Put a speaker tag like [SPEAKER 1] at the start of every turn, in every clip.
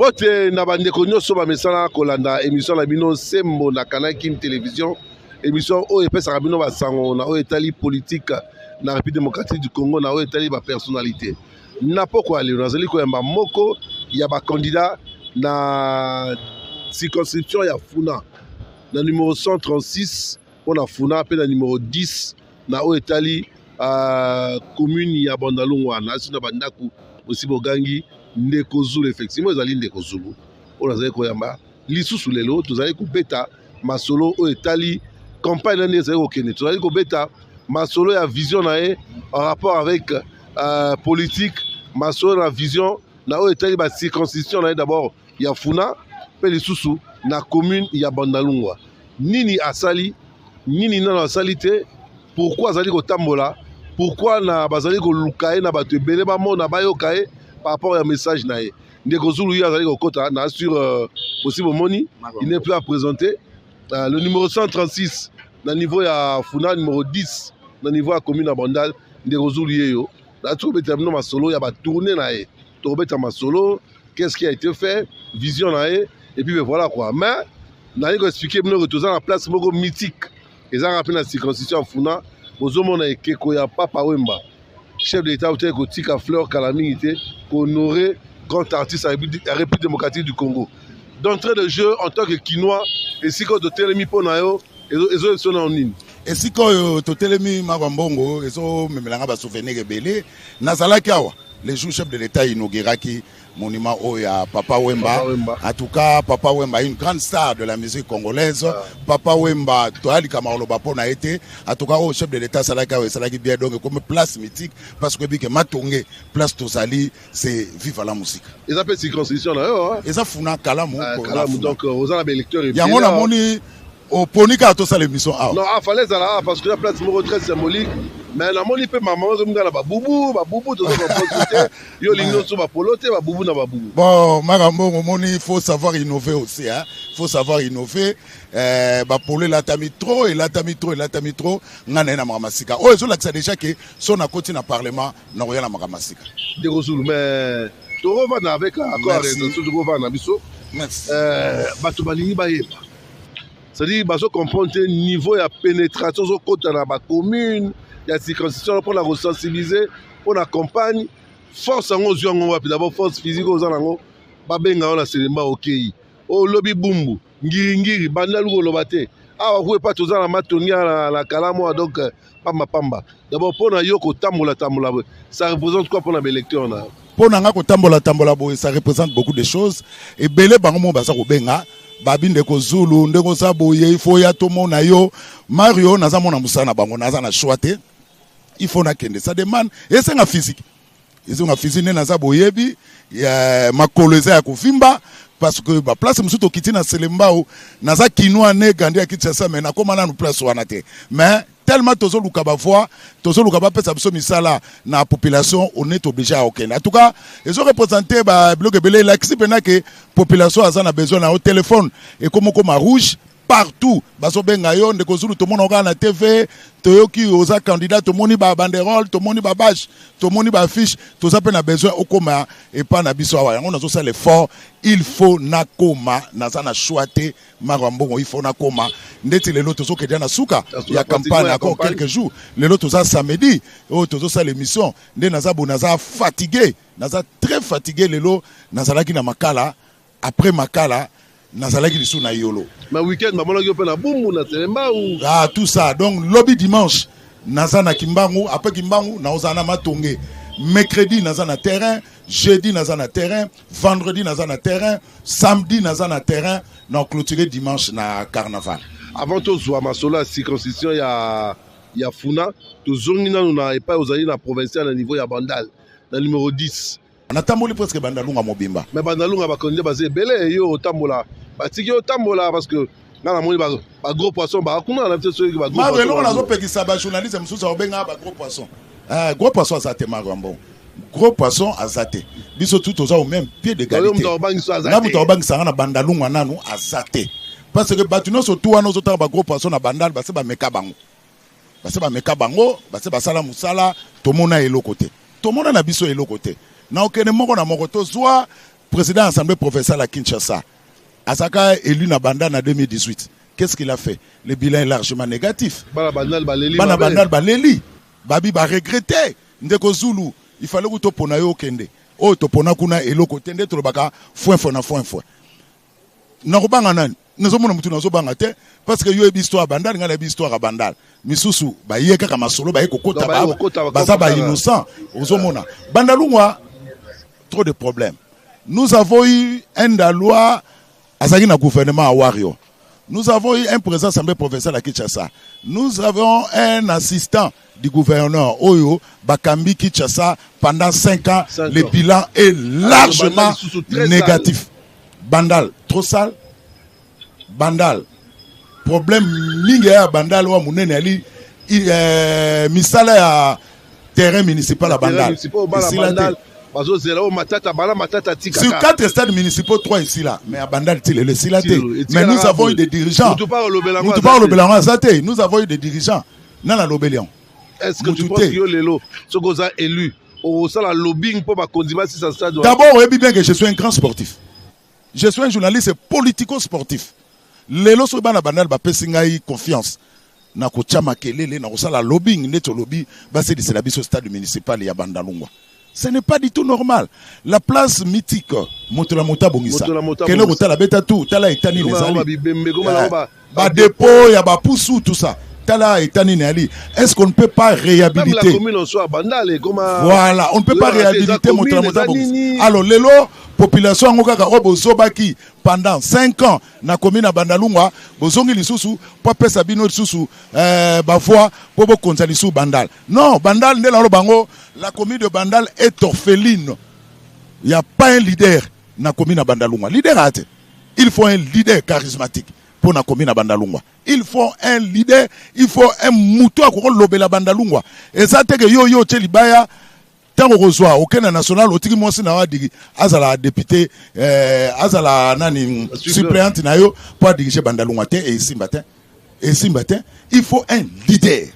[SPEAKER 1] Mbote na bandeko nyonso bamesana kolanda émission na bino Sembo na Canal Kin Télévision, émission oyo epesaka bino basango na oyo etali politique na République démocratique du Congo, na oyo etali bapersonnalité. Na pokwa lelo nazali koyamba moko ya bacandidat na circonscription ya Funa na numéro 136 mpo na Funa mpe na numéro 10 na oyo etali commune ya Bandalungwa. Nasi na bandako osi bogangi Ndeko Zulu, effectivement ezali Ndeko Zulu oyo nazali koyamba lisusu lelo. Tozali kobeta masolo oyo etali campagne na ndenge ezali kokende, tozali kobeta masolo ya vision na ye en rapport avec politique, masolo na vision na oyo etali ba circonscription na ye, d'abord ya Funa mpe lisusu na commune ya Bandalungwa. Nini asali, nini nano asali te, pourquoi azali kotambola, pourquoi na bazali koluka ye na bato ebele bamona bayoka ye par rapport ya message na ye. Ndeko Zulu ye azali kokota na sur bosi bomoni, il n'est plus à présenter, le numéro 136 na niveau ya Funa, numéro 10 na niveau ya commune ya Bandal. Ndeko Zulu ye yo nati kobetela bino masolo ya batournée na ye, tokobeta masolo qu'est-ce qui a été fait, vision na ye, et puis ben voilà quoi. Mais nalingi koexpliquer bino ke toza na place moko mythique, ezalaka mpe na circonscription ya Funa. Bozomona ekeko ya Papa Wemba, chef de l'État oteki kotika fleur kala mingi te, kohonorer grand artiste ya République démocratique du Congo. D'entrée de jeu, en tant que Kinois, esika oyo totelemi mpo na yo ezoyebisa na nini?
[SPEAKER 2] Esika oyo totelemi, Makwa Mbongo, ezomemelanga basouvenir ebele. Nazalaki awa le jour chef de l'État inauguraki monument oyo ya Papa Wemba.
[SPEAKER 1] Papa Wemba.
[SPEAKER 2] En tout cas, Papa Wemba, une grande star de la musique congolaise. Papa Wemba, toyalika maloba mpo na ye te. En tout cas, oyo chef de l'État asalaki awa esalaki bien, donc ekomi place mythique, parce que ebike Matonge, place tozali, c'est viva la musique.
[SPEAKER 1] Eza mpe circonscription na yo, hein?
[SPEAKER 2] Eza Funa, Kalamu.
[SPEAKER 1] Ah,
[SPEAKER 2] na
[SPEAKER 1] Kalamu.
[SPEAKER 2] Funa.
[SPEAKER 1] Donc oza na baélecteur.
[SPEAKER 2] Yango namoni oponi kaka tosala émission awa.
[SPEAKER 1] Non, ah, fallait ezala awa parce que la place moko très symbolique. Mais namoni mpe mama oyo minga na babubu babubu, toza comprendre te yo olingi nyonso bapolo te, babubu na babubu.
[SPEAKER 2] Bon, makambo omoni, il faut savoir innover aussi, hein. Il faut savoir innover. Bapolo elatami trop, elatami trop, elatami trop. Nga na ye na makambo ya sika oyo ezolakisa déjà ke so nakoti na parlement, nakoya na makambo ya sika.
[SPEAKER 1] Ndeko Zulu, mais tokovanda avec accord.
[SPEAKER 2] Merci.
[SPEAKER 1] Réseau tokovanda na biso.
[SPEAKER 2] Merci.
[SPEAKER 1] Bato balingi bayeba, c'est-à-dire bazocomprendre te niveau ya pénétration ozokota na bacommune ya circonscription mpona kosensibiliser mpona campagne. Force yango ozwi yango wapi? D'abord force physique oyo oza nango, babenga yo na Selemba, okei, olobi Bumbu, Ngiringiri, banda luka oloba te awa ku epa toza na Matongi na Kalamu awa, donc pamba pamba. D'abord mpona yo kotambola tambola boye, ça représente quoi mpona baélecteur na yo?
[SPEAKER 2] Mpo na nga, kotambola tambola boye, ça représente beaucoup de choses ebele. Bango mo baza kobenga babi: "Ndeko Zulu, ndenge oza boye, il faut ya tomona yo." Mario, naza mona mosala na bango, naza na choix te, il faut nakende. Ça demande, esenga physique, ezonga physique. Nde naza boyebi ya makolo eza ya kovimba, parce que baplace mosusu tokiti na Selembao. Naza Kinois né grandi ya Kinshasa, mais nakóma nanu place wana te. Mais tellement tozoluka bavoix, tozoluka bapesa biso misala na population, on est obligé ya kokende. En tout cas, ezoreprésente babiloko ebele. Elakisi mpena ke population aza na besoin na yo. Téléphone ekómi okóma rouge partout, bazobenga yo: "Ndeko Zulu, tomona kaka na TV, toyoki oza candidat, tomoni babanderole, tomoni babâche, tomoni baaffiche, toza mpe na besoin okóma epa na biso awa." Yango nazosala effort, il faut nakóma. Naza na choix te, Maro ya Mbongo, il faut nakóma. Ndeti lelo tozokende na suka ya campagne, encore quelques jours. Lelo toza samedi oyo tozosala émission. Nde naza boye, naza fatigué, naza très fatigué. Lelo nazalaki na Makala, après Makala nazalaki lisusu na Yolo.
[SPEAKER 1] Ma week-end bamonaki yo mpe na Bumbu, na Selembao.
[SPEAKER 2] Ah, tout ça. Donc lobi dimanche naza na Kimbangu, après Kimbangu naozala na Matonge. Mercredi naza na terrain, jeudi naza na terrain, vendredi naza na terrain, samedi naza na terrain, na clôturer dimanche na carnaval.
[SPEAKER 1] Avant tozwa masolo ya circonscription ya Funa, tozongi nanu na epai ozali na provincial na niveau ya Bandal na numéro 10.
[SPEAKER 2] Natamboli presque Bandalunga mobimba.
[SPEAKER 1] Mais Bandalunga bakonde baza ebele. Yo otambola, batiki otambola, parce que nga namoni bagros poisson bakuna na biso, soki
[SPEAKER 2] bagros. Eloko nazopekisa bajournaliste mosusu akobenga bagros poisson, gros poisson aza te. Maro Mbongo, gros poisson aza te. Biso tu toza au même pied d'égalité. Nga moto akobangisanga na Bandalungwa nanu aza te, parce que bato nyonso tu wana ozotanga bagros poisson na Bandal, base bameka bango, base bameka bango, base basala mosala, tomona eloko te, tomona na biso eloko te. Na okende moko na moko, tozwa Président Assemblée provinciale à Kinshasa azalaka élu na Bandal na 2018. Qu'est-ce qu'il a fait? Le bilan est largement négatif.
[SPEAKER 1] Bana Bandal baleli.
[SPEAKER 2] Bana Bandal baleli, babi baregretter. Ndeko Zulu, il fallait que topona yo okende oyo topona kuna eloko te. Nde tolobaka foin foin na foin foin. Nakobanga nani? Nazomona mutu nazobanga te, parce que yo oyebi histoire ya Bandal, ngai nayebi histoire ya Bandal. Misusu baye kaka masolo, baye kokota, baza bainnocent. Ozomona Bandalungwa, trop de problèmes. Nous avons eu un Dalois azalaki na gouvernement à Wario. Nous avons eu un président Assemblée provinciale à Kinshasa. Nous avons un assistant du gouverneur oyo bakambi Kinshasa pendant 5 ans. Le bilan est largement négatif. Bandal trop sale. Bandal problème mingi ya Bandal wa monene ali misala ya terrain municipal ya Bandal
[SPEAKER 1] esila te. Bazozela oyo Matata, bala Matata tika.
[SPEAKER 2] Sur quatre stades municipaux, trois ici là, mais à Bandal ti lelo esila te. Mais nous avons eu des dirigeants.
[SPEAKER 1] Mutu pa olobela.
[SPEAKER 2] Mutu pa olobela yango aza te. Nous avons eu des dirigeants, nana alobeli yango.
[SPEAKER 1] Est-ce que tu penses que yo lelo, soki oza élu, okosala lobbying mpo bakonzi basisa stade?
[SPEAKER 2] D'abord, oyebi bien que je suis un grand sportif, je suis un journaliste politico-sportif. Lelo soki bana Bandal bapesi ngai confiance, na kotia makelele, na kosala lobbying neti olobi, baselisela biso stade municipal ya Bandalungwa. Ce n'est pas du tout normal. La place mythique, moto na moto abongisa, kende kotala, beta tout, tala eta nini ezali, badépôt ya bapusu, tout ça, tala eta nini ali. Est-ce qu'on ne peut pas réhabiliter? Voilà, on ne peut pas réhabiliter moto na moto abongisa. Alors lelo population yango kaka oyo bozobaki pendant 5 ans na commune na Bandalungwa, bozongi lisusu mpo apesa bino lisusu bavoix mpo bokonza lisusu Bandal? Non, Bandal nde naloba bango, la commune de Bandal est orpheline. Il y a pas un leader na commune na Bandalungwa. Leader ate, il faut un leader charismatique mpo na commune na Bandalungwa. Il faut un leader, il faut un mutu akokolobela Bandalungwa. Eza te ke yo yo otie libaya, ntango kozwa okende national, otiki mwasi na yo adiri azala député, azala nani, suppléante na yo mpo adirige Bandalungwa te. Esimba te, esimba te. Il faut un leader.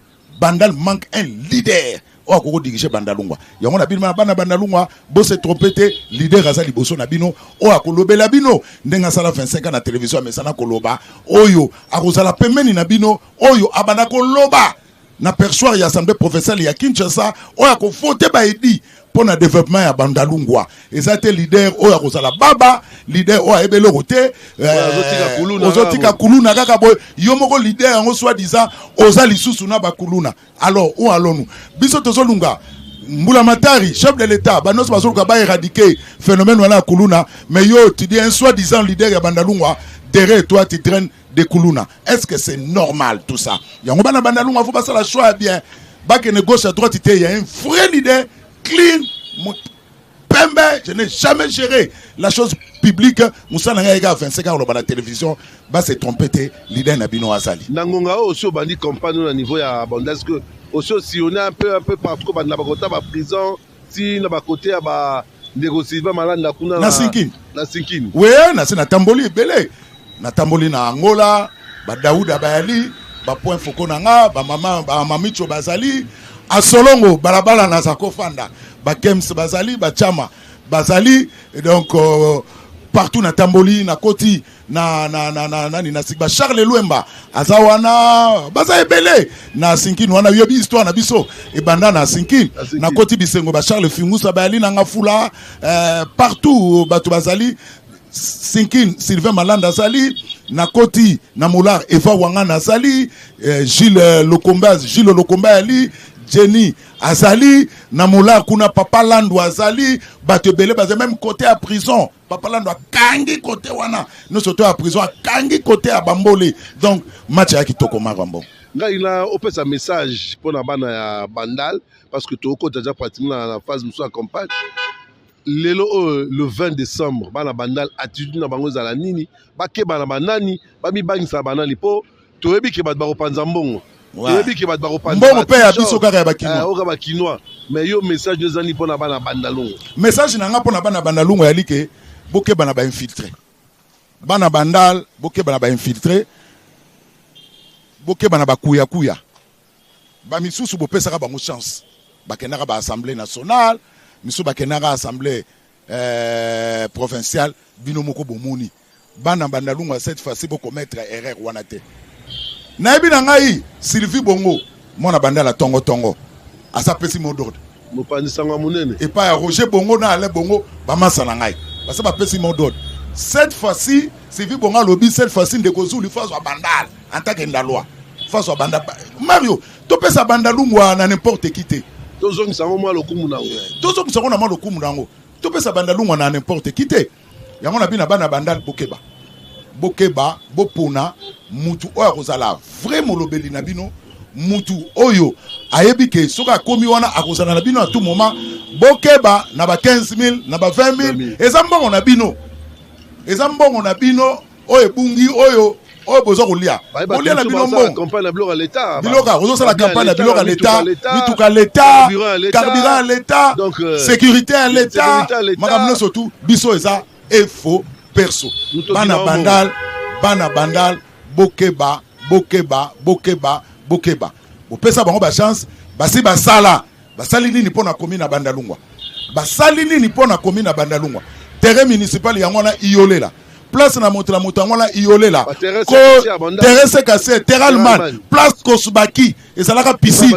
[SPEAKER 2] Bandal manque un leader oyo akoko dirige Bandalungwa. Yango na bino bana Bandalungwa, bose trompe te. Leader aza liboso na bino, oyo akolobela bino ndenge asala 25 ans na télévision, amesana koloba, oyo akozala pembeni na bino, oyo abanda koloba na perchoir ya Assemblée provinciale ya Kinshasa, oyo akovote baédit mpo na développement ya Bandalungwa. Eza te leader oyo akozala baba, leader oyo ayebi eloko te, ozotika kuluna kaka boye. Yo moko leader yango, soi disant oza lisusu na bakuluna. Alors où allons-nous? Biso tozolunga mbula matari, chef de l'État, banyonso bazoluka baéradiquer phénomène wana ya kuluna, mais yo tu dis un soi disant leader ya Bandalungwa, derrière toi tu traînes de kuluna. Est-ce que c'est normal, tout ça? Yango bana Bandalungwa, faut basala choix ya bien, bakende gauche à droite te. Il y a un vrai leader clean, pembe. Je n'ai jamais géré la chose publique. Mosala na ngai eka 25 ans oloba na télévision. Base trompe te, leader na bino azali.
[SPEAKER 1] Na ngonga oyo osi obandi campagne na niveau ya banda, est-ce que osi osillonné un peu partout, kobanda bakota baprison ti na bakote ya ba ndeko Sylvain Malanda kuna?
[SPEAKER 2] Na Sinkini.
[SPEAKER 1] Na Sinkini.
[SPEAKER 2] We, nasi natamboli ebele. Natamboli na Angola, badauda bayali, bapoint foko na nga, bamama bamamicho bazali asolongo, balabala naza kofanda, bakems bazali, bachama bazali. Donc partout natamboli, nakoti na na na na nani na ba Charles Lwemba aza wana, baza ebele na Sinkini wana. Yobi histoire na biso ebanda na Sinkini. Nakoti bisengo, ba Charles Fingusa bayali na Ngafula, partout bato bazali. Sinkini, Sylvain Malanda azali. Nakoti na Molar, Eva Wangana azali, Gilles Lokomba, Gilles Lokomba ali, Jenny azali na Molar kuna, Papa Landu azali, bato ebele bazali. Même côté ya prison, Papa Lando akangi côté wana nyonso to ya prison, akangi côté ya bambole. Donc match ya kitoko makambo.
[SPEAKER 1] Ngai na opesa message mpona bana ya Bandal, parce que tokota déjà pratiquement na phase mosusu ya campagne. Lelo oyo, le 20 décembre, bana Bandal, attitude na bango ezala nini? Bakeba na banani? Bamibangisa banani? Mpo toyebi ke bato bakopanza mbongo, toyebi ke bato bakopanza
[SPEAKER 2] mbongo mpe ya biso kaka ya bakinois.
[SPEAKER 1] Oyo bakinois. Mais yo, message ezali mpona bana Bandalungu?
[SPEAKER 2] Message na nga mpona bana Bandalungu yali ke bokeba na bainfiltré. Bana Bandal, bokeba na bainfiltré, bokeba na bakuyakuya. Bamisusu bopesaka bango chance, bakendaka baassemblée nationale, misusu bakendaka assemblée. Provinciale, bino moko bomoni, bana Bandalungwa, cette fois-ci bokomettre erreur wana te. Nayebi na ngai Sylvie Bongo, mwana Bandala tongo tongo, aza pesi mot d'ordre.
[SPEAKER 1] Mopanzi sango ya monene.
[SPEAKER 2] Epai ya Roger Bongo na Alain Bongo, bamasa na ngai, basa bapesi mot d'ordre. Cette fois-ci, Sylvie Bongo alobi, cette fois-ci ndeko Zulu faut azwa Bandal en tant que Ndalwa, faut azwa Bandal. Mario, topesa Bandalungwa na n'importe qui te.
[SPEAKER 1] Tozongisa yango mwa lokumu na yango.
[SPEAKER 2] Tozongisa yango na mwa lokumu na yango. Topesa Bandalungwa na n'importe qui te. Yango na bino, bana Bandal, bokeba, bokeba, bopona mutu oyo akozala vrai molobeli na bino, mutu oyo ayebi ke soki akomi wana akozala na bino à tout moment. Bokeba na ba 15 000, na ba 20 000. Eza mbongo na bino, eza mbongo na bino oyo ebungi, oyo boza kolia. Bolia na bino mbongo.
[SPEAKER 1] Campagne na biloko ya leta.
[SPEAKER 2] Biloko ozosala campagne na biloko ya leta, mituka ya leta, carburant ya leta, sécurité ya leta, makambo nyonso tu. Biso eza effort perso. Bana Bandal, bana Bandal, bokeba, bokeba, bokeba, bokeba. Bopesa bango bachance. Basi basala, basali nini mpo na komi na Bandalungwa? Basali nini mpo na komi na Bandalungwa? Terrain municipal yango wana iyolela, place na moto na moto yango wana iyolela, terrain sekase, terrain Allemagne, place Kosubaki ezalaka piscine,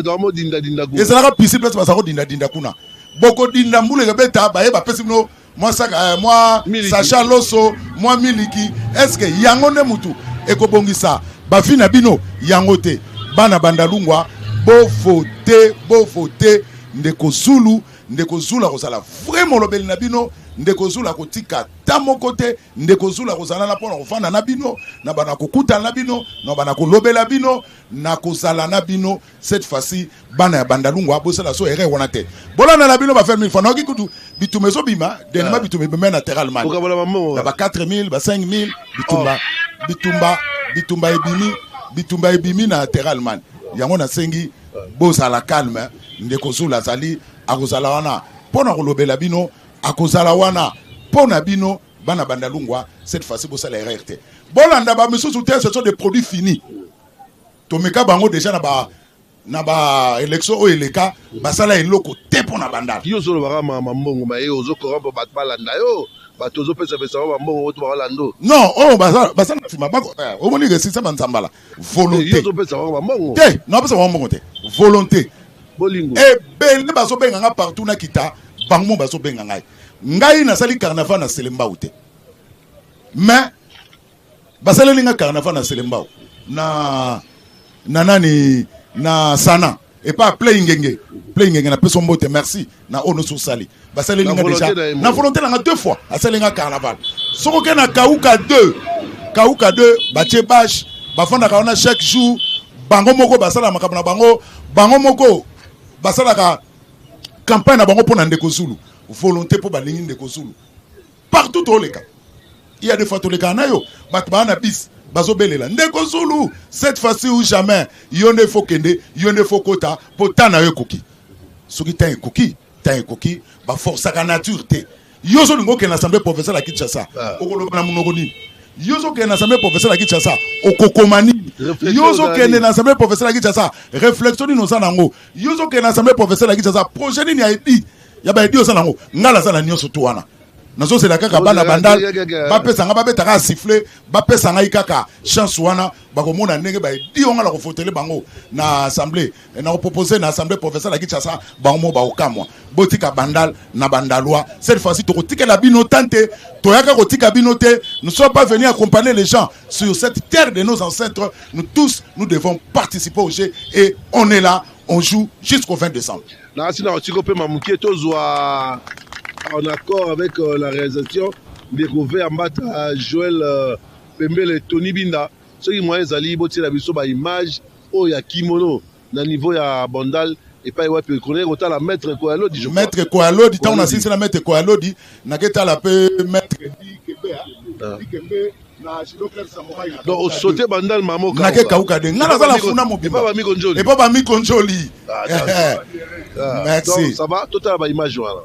[SPEAKER 2] ezalaka piscine, place bazala kodindadinda kuna. Bokodinda, mbula ekobeta, baye bapesi bino mwa saka, mwa sachet loso, mwa miliki. Est-ce yango nde mutu ekobongisa bavi na bino? Yango te. Bana Bandalungwa, bovote, bovote ndeko Zulu. Ndeko Zulu akozala vrai molobeli na bino. Ndeko Zulu akotika ta moko te. Ndeko Zulu akozala na mpona kofanda na bino, na bana kokutana na bino, na bana kolobela bino, na kozala na bino. Cette fois-ci, bana ya Bandalungwa, bosala so erreur wana te. Bolanda na bino ba 20 000 francs. Nayoki kutu bitumba ezobima denema, bitumba ebima na terre Allemagne na ba 4 000, ba 5 000. Bitumba, bitumba, bitumba ebimi, bitumba ebimi na terre Allemagne. Yango nasengi bozala calme. Ndeko Zulu azali, akozala wana mpo na kolobela bino, akozala wana mpo na bino. Bana Bandalungwa, cette fois-ci bosala erreur te. Bolanda bamisusu te, ce sont des produits finis. Tomeka bango déjà na ba élection oyo eleka, basala eloko te mpo na Bandala.
[SPEAKER 1] Yo ozolobaka mama mbongo maye, ozocorrompre bato balanda yo. Bato ozopesapesa bango bambongo oyo to balanda.
[SPEAKER 2] Non, oyo baza na nsima, omoni resisa banzambala volonté.
[SPEAKER 1] Ozopesa bango bambongo.
[SPEAKER 2] Te, napesa bango mbongo te. Volonté.
[SPEAKER 1] Bolingo.
[SPEAKER 2] Ebele bazobenga nga partout, nakita bango mo bazobenga ngai. Ngai nasali carnaval na Selembao te, mais basaleli nga carnaval na Selembao, na nani, na sana epa Play Ngenge. Play Ngenge, napesi mbote, merci na oyo nyonso osali. Basaleli nga déjà na volonté na nga deux fois, asali nga carnaval. Soki oke na Kauka 2, Kauka 2, batie bâche, bafandaka wana chaque jour. Bango moko basala makambo na bango, bango moko basalaka campagne na bango mpo na ndeko Zulu. Volonté, mpo balingi ndeko Zulu. Partout toleka, il y a des fois tolekaka na yo, bato baa na bis bazobelela ndeko Zulu, cette fois-ci ou jamais. Yo nde faut kende, yo nde faut kota, mpo ta na yo ekoki. Soki temps ekoki, temps ekoki, baforçaka nature te. Yo ozolinga okende na assemblée provinciale ya Kinshasa, okoloba na monoko nini? Yo ozokende na assemblée provinciale ya Kinshasa, okokoma nini? Yo ozokende na assemblée provinciale ya Kinshasa, réflexion nini oza nango? Yo ozokende na assemblée provinciale ya Kinshasa, projet nini ya edi ya baedi oza nango? Ngai naza na nyonso to wana. Nazozela kaka bana Bandal bapesa ngai, babeta kaka sifflet, bapesa ngai kaka chance wana, bakomona ndenge baedi onga na kofotele bango na assemblée, na kopropose na assemblée provinciale ya Kinshasa. Bango mo bakokamwa. Botika Bandal na Bandalwa. Cette fois-ci tokotikela bino tan te, toyaka kotika bino te. Nous sommes pas venus accompagner les gens sur cette terre de nos ancêtres. Nous tous, nous devons participer au jeu et on est là, on joue jusqu'au 20 décembre.
[SPEAKER 1] Nasi na otiko mpe mamokie, tozwa en accord avec la réalisation, ndeko ve Ambata Joel, Pembele Tony Binda. Soki moyen ezali, botiela biso baimage oyo ya kimono na niveau ya Bandal epai wapi konaki kotala maître Koyalodi.
[SPEAKER 2] Maître Koyalodi, ntango nasilisi na maître Koyalodi, naketala mpe maître Dikembe.
[SPEAKER 1] Donc osote Bandal mamo.
[SPEAKER 2] Nake Kauka de, nga naza na Funa mobimba.
[SPEAKER 1] Epa
[SPEAKER 2] Bamiko Njoli. Merci.
[SPEAKER 1] Ça va, totala baimage wana.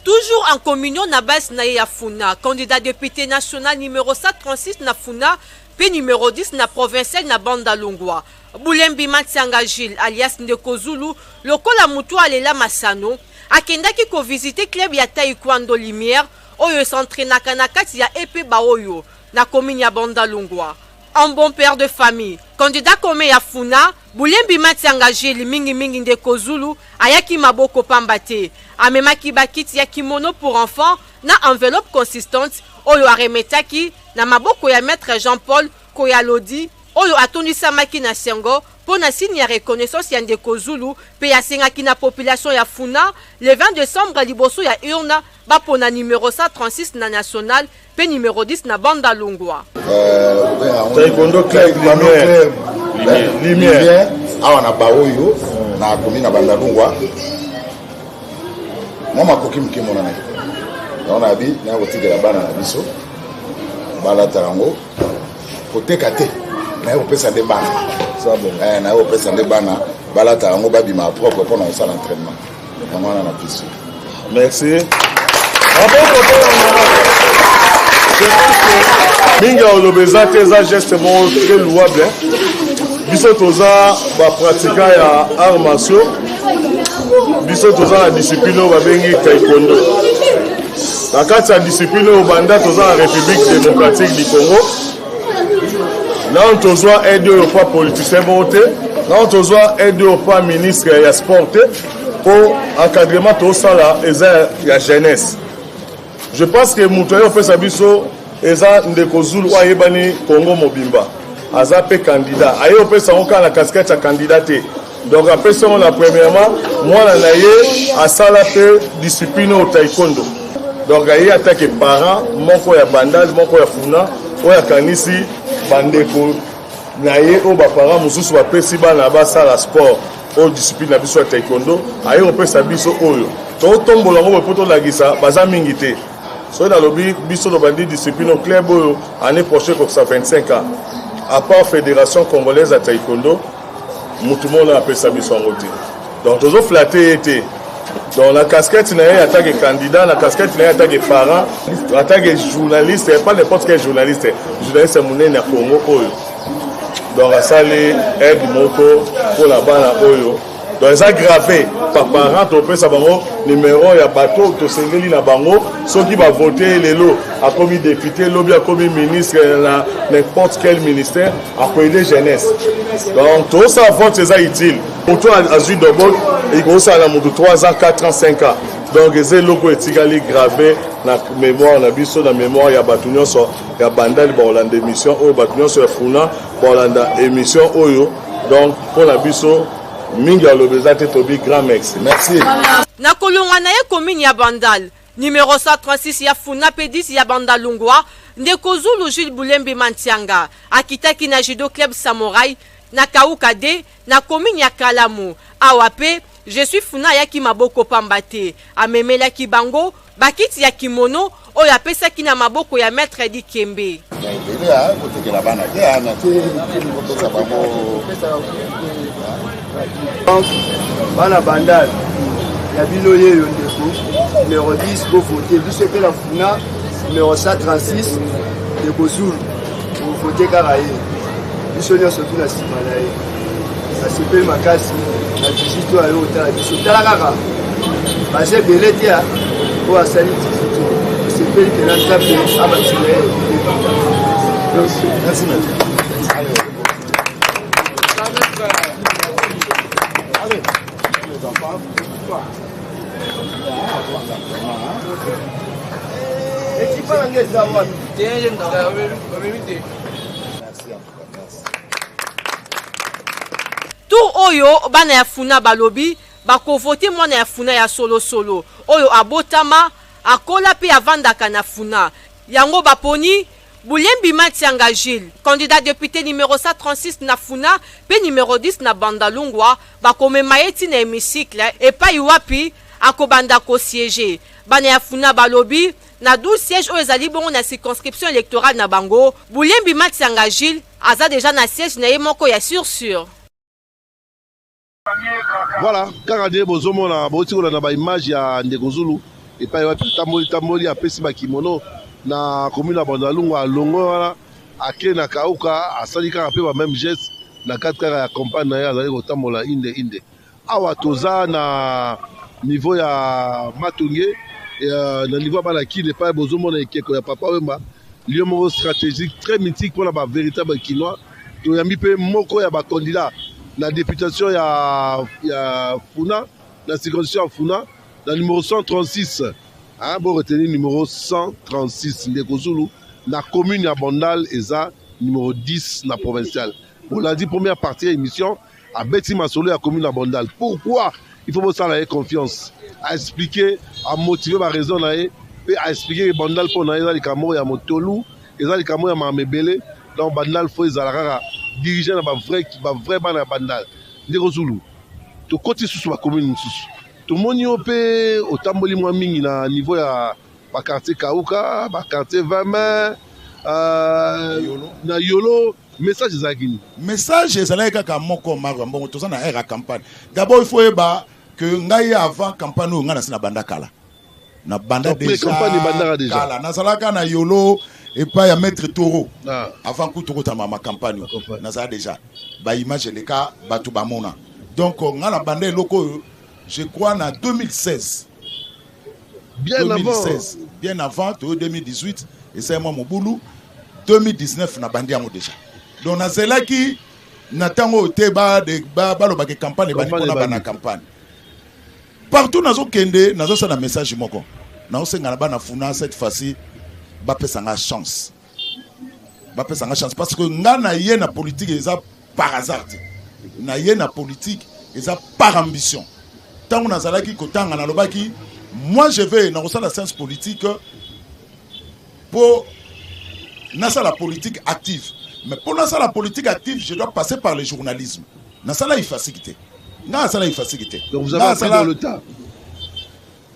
[SPEAKER 3] Toujours en communion na base na ye ya Funa, candidat député national numéro 136 na Funa mpe numéro 10 na provincial na Bandalungwa, Bulembi Matianga Gilles alias Ndeko Zulu, lokola motu alela masano. akendaki ko visiter club ya taekwondo Lumière oyo e s'entrainaka na kati ya EP Baoyo na commune ya Bandalungwa. En bon père de famille, candidat commun ya Funa, Bulembi Matianga Jules mingi mingi ndeko Zulu ayaki maboko pamba te. Amemaki ba kiti ya kimono pour enfants na enveloppe consistante oyo a remetaki na maboko ya maitre Jean-Paul Koyalodi oyo atondisamaki na sengo mpo na signe ya reconnaissance ya ndeko Zulu mpe asengaki na population ya Funa le 20 decembre liboso ya urne bapona numero 136 na national mpe numero 10 na Bandalungwa.
[SPEAKER 4] Taekwondo club Lumière.
[SPEAKER 2] Lumière awa na baoyo na komi na Bandalungwa mwa makoki moke emonanaki yango na bi na kotikela bana na biso balata yango koteka te naye kopesa nde bana eh, naye kopesa nde bana balata yango babima propre mpo na kosala entraînement yango wana na biso.
[SPEAKER 4] Merci. Mingi ya oloba eza te, eza geste moko très louable. Biso toza bapratiquant ya arts martiaux, biso toza na discipline oyo babengi taekwondo. Na kati ya discipline oyo, banda toza na République démocratique du Congo, nano tozwa aide oyo pa politicien moko te, nano tozwa aide oyo pa ministre ya sport te, mpo encadrement tosala eza ya jeunesse. Je pense que moto aye opesa biso eza ndeko Zulu oyo ayebani Congo mobimba, aza mpe candidat. Aye opesa yango kaka na casquette ya candidat te, donc apesi yango na premièrement mwana na ye asala mpe discipline oyo taekwondo. Donc aye atake parent moko ya Bandal, moko ya Funa, oyo akanisi bandeko na ye oyo baparent mosusu bapesi bana basala sport oyo discipline na biso ya taekwondo. Aye kopesa biso oyo totombola yango boye mpo tolakisa baza mingi te. Soki nalobi biso tobandi discipline oyo, club oyo année prochaine ekokisa 25 ans, à part Fédération congolaise ya taekwondo, mutu moko apesa biso yango te. Donc tozoflatter ye te. Donc na casquette na ye atake candidat, na casquette na ye atake parent, atake journaliste, pas n'importe quel journaliste, journaliste monene ya Congo oyo. Donc asali aide moko mpona bana oyo, donc eza grave par parent. Topesa bango numero ya bato tosengeli na bango. Soki bavote lelo, akomi député, lobi akomi ministre na n'importe quel ministère, akoaider jeunesse. Donc tosala vote eza utile. Moto azwi dobok, ekosala na moto 3 ans, 4 ans, 5 ans. Donc eza eloko etikali grave na mémoire na biso, na mémoire ya bato nyonso ya Bandali bakolanda émission oyo, bato nyonso ya Funa bakolanda émission oyo. Donc mpo na biso, mingi aloba eza te, tobi grand merci.
[SPEAKER 2] Merci.
[SPEAKER 3] Na kolongwa na ye commune ya Bandal, numero 136 ya Funa mpe 10 ya Bandalungwa, ndeko Zulu Jules Bulembi Mantianga akitaki na judo club Samorai na Kauka de na commune ya Kalamu. Awa mpe Je suis Funa ayaki maboko pamba te, amemelaki bango bakiti ya kimono oyo apesaki na maboko ya maître Dikembe.
[SPEAKER 2] Ebele kotekela bana te, na kopesa bango.
[SPEAKER 5] Donc bana Bandal, ya bino yeyo ndeko numero 10, bovote. Biso mpe na Funa, numero 136, ndeko Zulu, bovote kaka ye. Biso nyonso tu na nsima na ye. Nasepeli makasi na visite oyo ayo kotala biso. Tala kaka, baza ebele te oyo asali visite oyo. Tosepeli mpena, Nzambe abakisela ye.
[SPEAKER 2] Merci, maître. Allez, les enfants.
[SPEAKER 5] Ekipa nange eza wapi?
[SPEAKER 2] Merci en tout cas, merci.
[SPEAKER 3] Tour oyo, bana ya Funa balobi bakovote mwana ya Funa ya solosolo oyo abotama, akola mpe avandaka na Funa. Yango baponi Bulembi Matianga Jules, candidat député numéro 136 na Funa mpe numéro 10 na Bandalungwa. Bakomema ye ti na hémicycle epai wapi akobanda kosiéger. Bana ya Funa balobi na 12 siège oyo ezali bongo na circonscription électorale na bango, Bulembi Matianga Jules aza déjà na siège na ye moko ya sûr sûr.
[SPEAKER 1] Voilà, kaka nde bozomona, bouti kolanda baimage ya ndeko Zulu epai wapi tamboli tamboli, apesi bakimono na commune ya Bandalungwa. Alongo wana, ake na Kauka, asali kaka mpe ba même geste na kati kaka ya campagne na ye, azali kotambola inde inde. Awa toza na Niveau ya Matonge, na niveau ya bana Kin, epai bozomona ekeko ya Papa Wemba, lieu moko stratégique très mythique mpona ba véritable Kinois. Toyambi mpe moko ya ba candidat na députation ya Funa, na circonscription ya Funa, na numéro 136. Hein, bo retenir numéro 136, ndeko Zulu, na commune ya Bandal, eza numéro 10 na provincial. Bolandi première partie ya émission, abeti masolo ya commune ya Bandal. Pourquoi il faut bosala ye confiance? A expliquer, a motiver ba raison na ye, mpe a expliquer ke Bandal mpo na ye eza likambo ya motolu, eza likambo ya makambo ebele. Donc Bandal faut ezala kaka dirigé na ba vrai bana ya Bandal. Ndeko Zulu, tokoti susu ba commune mosusu. Tomoni yo mpe otamboli mwa mingi na niveau ya ba quartier Kauka, ba quartier 20 mai, na Yolo. Message ezalaki nini?
[SPEAKER 2] Message ezalaki kaka moko, Marwa Mbongo. Toza na ère ya campagne. D'abord, il faut yeba que ngai, avant campagne oyo, ngai nasi na banda kala, na banda.
[SPEAKER 1] Déjà
[SPEAKER 2] déjà kala nazalaka na Yolo epai ya maître Toro. Avant kutu okotama ma campagne, nazala déjà, ba image eleka, bato bamona. Donc ngai na banda eloko oyo, je crois, na 2016.
[SPEAKER 1] Bien.
[SPEAKER 2] 2016 avant, bien avant. Toyo 2018, esali mwa mobulu. 2019 na bandi yango déjà. Donc nazelaki na ntango oyo te balobaki campagne ebandi mpona bana campagne. Partout nazokende, nazosala message moko: nazosenga na bana Funa, cette fois-ci bapesa nga chance, bapesa nga chance, parce que nga na ye na politique eza par hasard te. Na ye na politique eza par ambition. Ntango nazalaki kotanga, nalobaki: moi, je vais nakosala science politique mpo nasala politique active. Mais mpo nasala politique active, je dois passer par le journalisme. Nasala IFASIC te, nga nasala IFASIC te.
[SPEAKER 1] Donc vous avez appris dans le tas.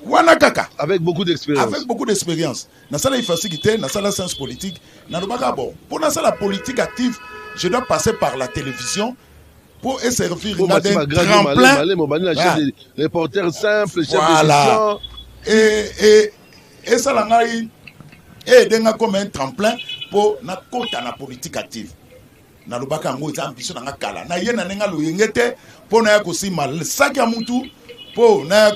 [SPEAKER 2] Wana kaka.
[SPEAKER 1] Avec beaucoup d'expérience.
[SPEAKER 2] Avec beaucoup d'expérience. Nasala IFASIC te, nasala science politique. Nalobaka: bon, mpo nasala politique active, je dois passer par la télévision pour servir
[SPEAKER 1] nga d'un
[SPEAKER 2] tremplin.
[SPEAKER 1] Reporter simple, chef.
[SPEAKER 2] Voilà. Et esala ngai, eaider nga comme un tremplin mpo nakota na politique active. Nalobaka yango, eza ambition na nga kala. Naye na ndenge aloyenge te mpo naya kosimba saki ya mutu, mpo naya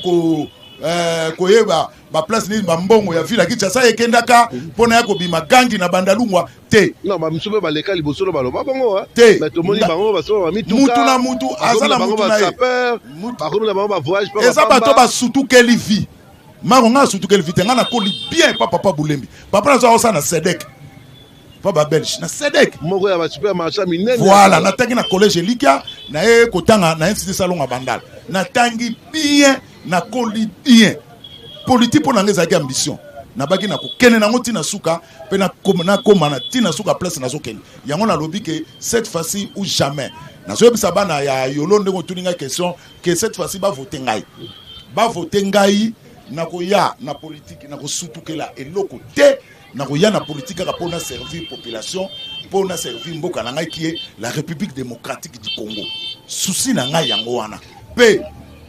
[SPEAKER 2] koyeba ba place nini bambongo ya ville ya Kinshasa ekendaka, mpo naya kobima gangi na Bandalungwa te.
[SPEAKER 1] Non, bamisu mpe baleka liboso no baloba bongo.
[SPEAKER 2] Te.
[SPEAKER 1] Tomoni bango basomba bamituka.
[SPEAKER 2] Mutu na mutu aza na mutu na ye.
[SPEAKER 1] Bakomi na bango ba voyage.
[SPEAKER 2] Eza bato basutukeli vie. Maro, nga asutukeli vie te. Nga nakoli bien pa papa Bulembi. Papa nazo aosala na Sedek, pa ba Belge na Sedek.
[SPEAKER 1] Moko ya ba supermarché minene.
[SPEAKER 2] Voilà. Natangi na collège Elikia, naye kotanga na Institut Salonga Bandal. Natangi bien, nakoli bien. Politique mpo na ngai ezalaki ambition. Nabaki na kokende nango ntina suka, mpe nakóma na ntina suka place nazokende. Yango nalobi ke cette fois-ci ou jamais. Nazoyebisa bana ya Yolo, ndenge otuni ngai question, ke cette fois-ci bavote ngai, bavote ngai. Nakoya na politike, nakosutukela eloko te. Nakoya na politike kaka mpo na servir population, mpo na servir mboka na ngai qui est la République démocratique du Congo. Souci na ngai yango wana. Mpe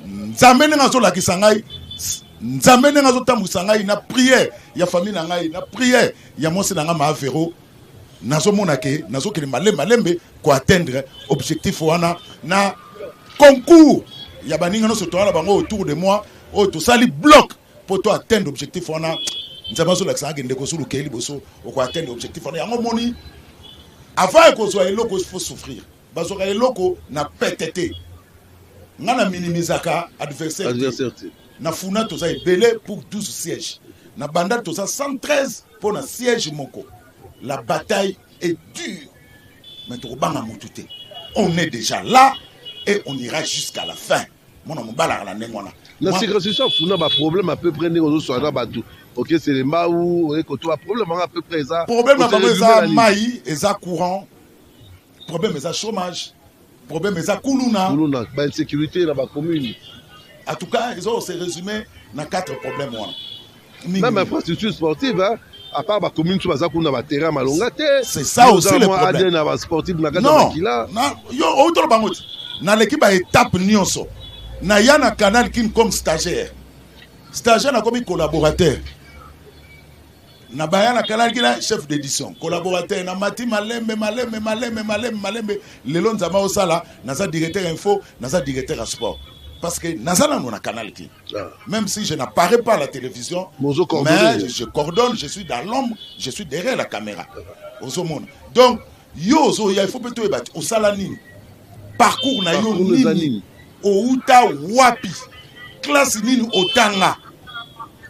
[SPEAKER 2] Nzambe ndenge azolakisa ngai, Nzambe ndenge azotambwisa ngai, na prière ya famille na ngai, na prière ya mwasi na ngai Maavero, nazomona ke nazokende malembe malembe koatteindre objectif wana, na concours ya baninga nyonso toza na bango autour de moi, oyo tosali bloc mpo to atteindre objectif wana. Nzambe azolakisa ngaki: ndeko Zulu, okei liboso, okoatteindre objectif wana. Yango moni, avant ekozwa eloko, il faut souffrir. Bazwaka eloko na pete te. Nga na minimisaka adversaire.
[SPEAKER 1] Adversaire te.
[SPEAKER 2] Na Funa toza ebele pour 12 sièges, na Bandal toza 113 mpo na siège moko. La bataille est dure, mais tokobanga motu te. On est déjà là et on ira jusqu'à la fin. Mwana mobalaka na ndenge wana.
[SPEAKER 1] Na circonscription Funa, ba problème à peu près, ndenge ozoswala na bato, okesele mbau, oyekoto, ba problème yango à peu près eza?
[SPEAKER 2] Problème na bango eza mai, eza courant, problème eza chômage, problème eza kuluna.
[SPEAKER 1] Kuluna, ba insécurité na ba commune.
[SPEAKER 2] En tout cas, eza se résumer na quatre problèmes wana.
[SPEAKER 1] Même infrastructure sportive, hein, à part ba commune so baza kuna, ba terrain malonga te.
[SPEAKER 2] C'est ça aussi le problème.
[SPEAKER 1] ADN na ba sportif na kati ya makila.
[SPEAKER 2] Yo outolo bango ti naleki ba étape nyonso. Naya na Canal Kin comme stagiaire, stagiaire nakomi collaborateur, na baya na Canal Kin chef d'édition, collaborateur, na mati malembe malembe malembe malembe malembe. Lelo Nzambe osala, naza directeur info, naza directeur ya sport. Parce que naza nano na Canal Kin.
[SPEAKER 1] Ah.
[SPEAKER 2] Même si je n'apparais pas à la télévision,
[SPEAKER 1] Mais ozo coordonner.
[SPEAKER 2] mais je coordonne, je suis dans l'ombre, je suis derrière la caméra. Ozomona. Donc, yo ozoya, il faut mpe toyeba ti osala nini, parcours na yo
[SPEAKER 1] Parcours eza
[SPEAKER 2] nini,
[SPEAKER 1] nini?
[SPEAKER 2] Outa wapi, classe nini otanga.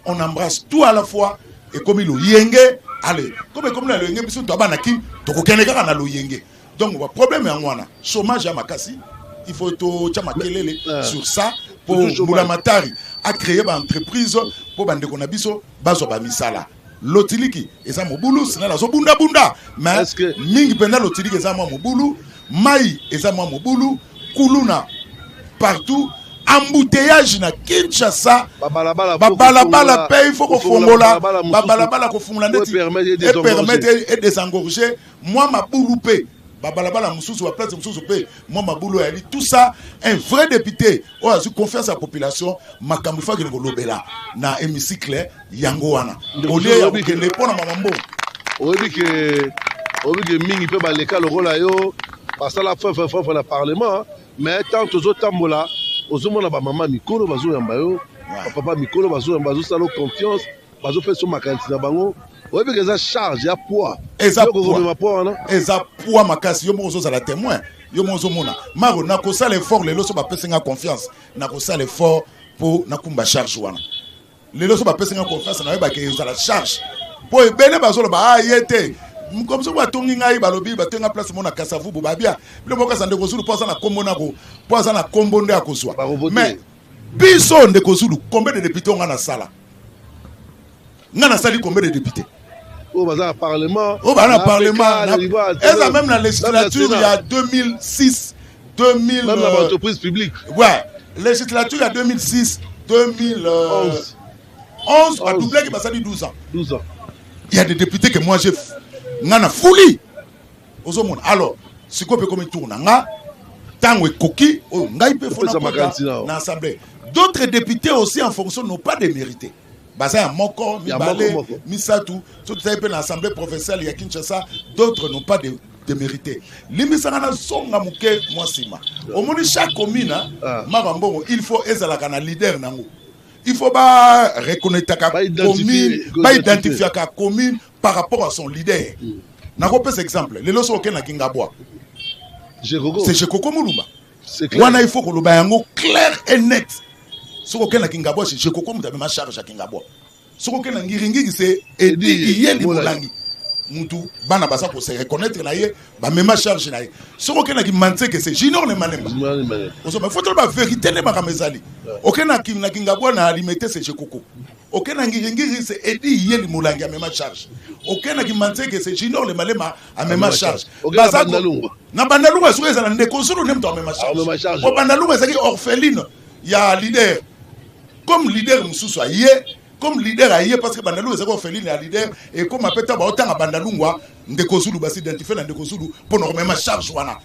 [SPEAKER 2] On embrasse tout à la fois. Ekomi loyenge. Allez, comme ekomi na loyenge, biso to bana Kin tokokende kaka na loyenge. Donc ba problème yango wana, chômage ya makasi, il faut totya makelele sur ça po
[SPEAKER 1] Surtout chômage.
[SPEAKER 2] Mbulamatari acréer baentreprise mpo bandeko na biso bazwa bamisala. Lotiliki eza mobulu, SNEL azobundabunda, mais
[SPEAKER 1] Est-ce que-
[SPEAKER 2] mingi mpenza lotiliki eza mwa mobulu, mai eza mwa mobulu, kuluna partout, embouteillage na Kinshasa.
[SPEAKER 1] Babalabala.
[SPEAKER 2] Babalabala mpe il faut kofongola babalabala, kofungola ndeti
[SPEAKER 1] epermettre
[SPEAKER 2] epermettre edésengorger mwa mabulu mpe babalabala mosusu, baplace mosusu mpe mwa mabulu oyali. Tout ça, un vrai député oyo azwi confiance ya population, makambo ifo akende kolobela na hémicycle yango wana
[SPEAKER 1] Ndeko
[SPEAKER 2] au lieu ya
[SPEAKER 1] oyebi ke-
[SPEAKER 2] kokende mpo na mama mbongo.
[SPEAKER 1] Oyebi ke mingi mpe baleka lokola yo, basala fefefefe na parlement, mais tant tozotambola, ozomona bamama mikolo bazoyamba yo, bapapa mikolo bazoyamba, bazosala yo confiance, bazopesa yo makanisi na bango. Oyebi ke eza charge ya poids.
[SPEAKER 2] Eza
[SPEAKER 1] Yo kokomema poids wana.
[SPEAKER 2] Eza poids makasi. Yo moko ozozala témoin, yo moko ozomona. Maro, nakosala effort lelo so bapesi nga confiance, nakosala effort mpo nakumba charge wana. Lelo so bapesi nga confiance, nayebaka ezala charge mpo ebele bazoloba a ye te. Comme soki batongi ngai, balobi batongi nga place mo na Kasavubu, babia bino bokasa ndeko Zulu mpo aza na kombo nako, mpo aza na kombo nde akozwa.
[SPEAKER 1] Bakovote.
[SPEAKER 2] Mais biso, ndeko Zulu, combien de député nga nasala? Nga nasali combien de député?
[SPEAKER 1] Oyo baza na parlement.
[SPEAKER 2] Oyo baza na
[SPEAKER 1] na
[SPEAKER 2] parlement
[SPEAKER 1] APK, na
[SPEAKER 2] eza même na législature
[SPEAKER 1] même na
[SPEAKER 2] ya 2006 2000
[SPEAKER 1] même na baentreprise publique.
[SPEAKER 2] Ouais, législature ya 2006 2011,
[SPEAKER 1] 11.
[SPEAKER 2] badoublaki, basali 12 ans.
[SPEAKER 1] 12 ans.
[SPEAKER 2] Il y a des députés que moi j'ai, nga na fuli, ozomona. Alors sikoyo mpe komi tour na nga, ntango ekoki oyo ngai mpe fo
[SPEAKER 1] Opesa
[SPEAKER 2] nakota
[SPEAKER 1] makanisi na yo.
[SPEAKER 2] Na assemblée. D'autres députés aussi en fonction n'ont pas démérité, baza ya moko,
[SPEAKER 1] Ya
[SPEAKER 2] mibale,
[SPEAKER 1] moko, moko.
[SPEAKER 2] misato. So tozali mpe na assemblée provinciale ya Kinshasa, d'autres n'ont pas de démérité. Limbisanga, nazonga moke mwa nsima. Omoni, chaque commune,
[SPEAKER 1] Ah.
[SPEAKER 2] maka mbongo, il faut ezalaka na leader nango, il faut ba reconnaîtraka
[SPEAKER 1] Ba-identifier-
[SPEAKER 2] commune, baidentifiaka commune par rapport à son leader. Nakopesa exemple: lelo so okende na Kingabwa,
[SPEAKER 1] Jekoko.
[SPEAKER 2] c'est Jekoko Mulumba.
[SPEAKER 1] C'est clair.
[SPEAKER 2] Wana il faut koloba yango clair et net. Soki okende na Kingabwa, c'est Jekoko moto amema charge ya Kingabwa. Soki okende na Ngiringiri, c'est Edi
[SPEAKER 1] Edi
[SPEAKER 2] Iyeli
[SPEAKER 1] Molangi.
[SPEAKER 2] Molangi, mutu bana baza kose reconnaître na ye, bamema charge na ye. Soki okende na Kimbanseke, c'est Junior ne Malemba. Ozoma, faut toloba vérité nde makambo ezali. Okende na Kingabwa, na Limete, c'est Jekoko. Okende na Ngiringiri, c'est Edi Iyeli Molangi amema charge. Okende na Kimbanseke, c'est Junior le Malema amema
[SPEAKER 1] Amema
[SPEAKER 2] charge.
[SPEAKER 1] charge. Okende na Bandalungwa.
[SPEAKER 2] Na Bandalungwa, soki ezala ndeko Zulu nde moto amema
[SPEAKER 1] Amema
[SPEAKER 2] charge.
[SPEAKER 1] charge.
[SPEAKER 2] Po Bandalungwa ezalaki orpheline ya leader, comme leader mosusu aye, comme leader aye, parce que Bandalungwa ezalaki orpheline ya leader. Ekoma mpe ntango baotanga Bandalungwa, ndeko Zulu, basidentifie na ndeko Zulu mpo na komema charge wana,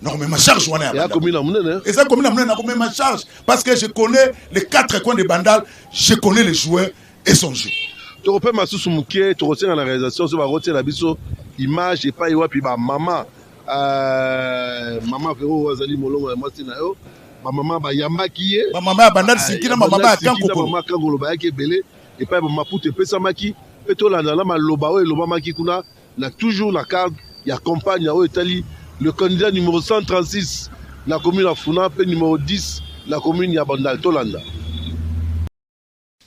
[SPEAKER 2] na komema charge wana ya
[SPEAKER 1] Ya
[SPEAKER 2] Bandalungwa.
[SPEAKER 1] commune ya monene.
[SPEAKER 2] Eza commune ya monene, nakomema charge parce que je connais les quatre coins de Bandal, je connais les joueurs et son jeu.
[SPEAKER 1] Tokopema susu moke, tokosenga na réalisation so bakotiela biso image epai wapi bamama, mama Vero oyo azali molongo ya mwasi na yo, bamama bayambaki ye.
[SPEAKER 2] Bamama ya Bandal Siki na bamama ya Kankokolo.
[SPEAKER 1] Mama Kankokolo bayaki ebele epai bamaputa epesamaki, mpe tolanda na maloba oyo elobamaki kuna na toujours na cadre ya campagne oyo etali le candidat numéro 136 na commune ya Funa mpe numéro 10 na commune ya Bandal. Tolanda.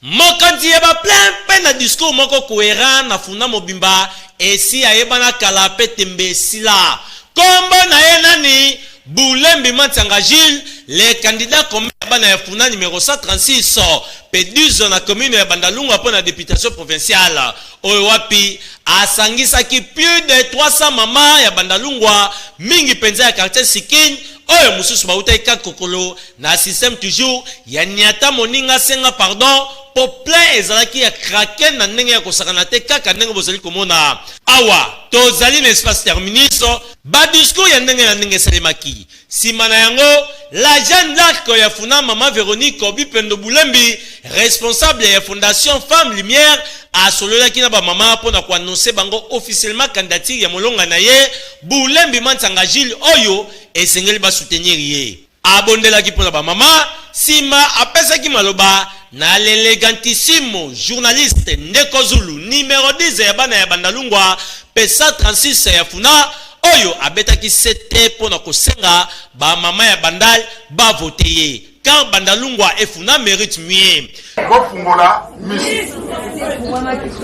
[SPEAKER 6] Mokonzi ya baplein mpe na discours moko cohérent na Funa mobimba, esi ayebana kala mpe tembe esila. Kombo na ye nani? Bulembi Matianga Gilles, le candidat commun ya bana ya Funa, numéro 136 mpe 10 na commune ya Bandalungwa mpo na députation provinciale, oyo wapi asangisaki plus de 300 mama ya Bandalungwa, mingi mpenza ya quartier Sikine, oyo mosusu bautaki kaka kokolo na système toujours ya niata moninga senga pardon, po plein ezalaki ya kraken na ndenge ya kosakana te. Kaka ndenge bozali komona awa, tozali na espace terminus. Badiscours ya ndenge na ndenge esalemaki. Nsima na yango, la Jeanne d'Arc ya Funa, mama Véronique Bipendo Bulembi, responsable ya Fondation Femme Lumière, asololaki na bamama mpo na koannoncer bango officiellement candidature ya molonga na ye Bulembi Mantsanga Gilles, oyo esengeli basoutenir ye. Abondelaki mpo na bamama. Nsima apesaki maloba na l'elegantissimo journaliste Ndeko Zulu, numero 10 ya bana ya Bandalungwa mpe 136 ya Funa, oyo abetaki sete mpo na kosenga ba mama ya Bandal ba voter ye, car Bandalungwa et Funa meritent mieux.
[SPEAKER 4] Bofungola misu,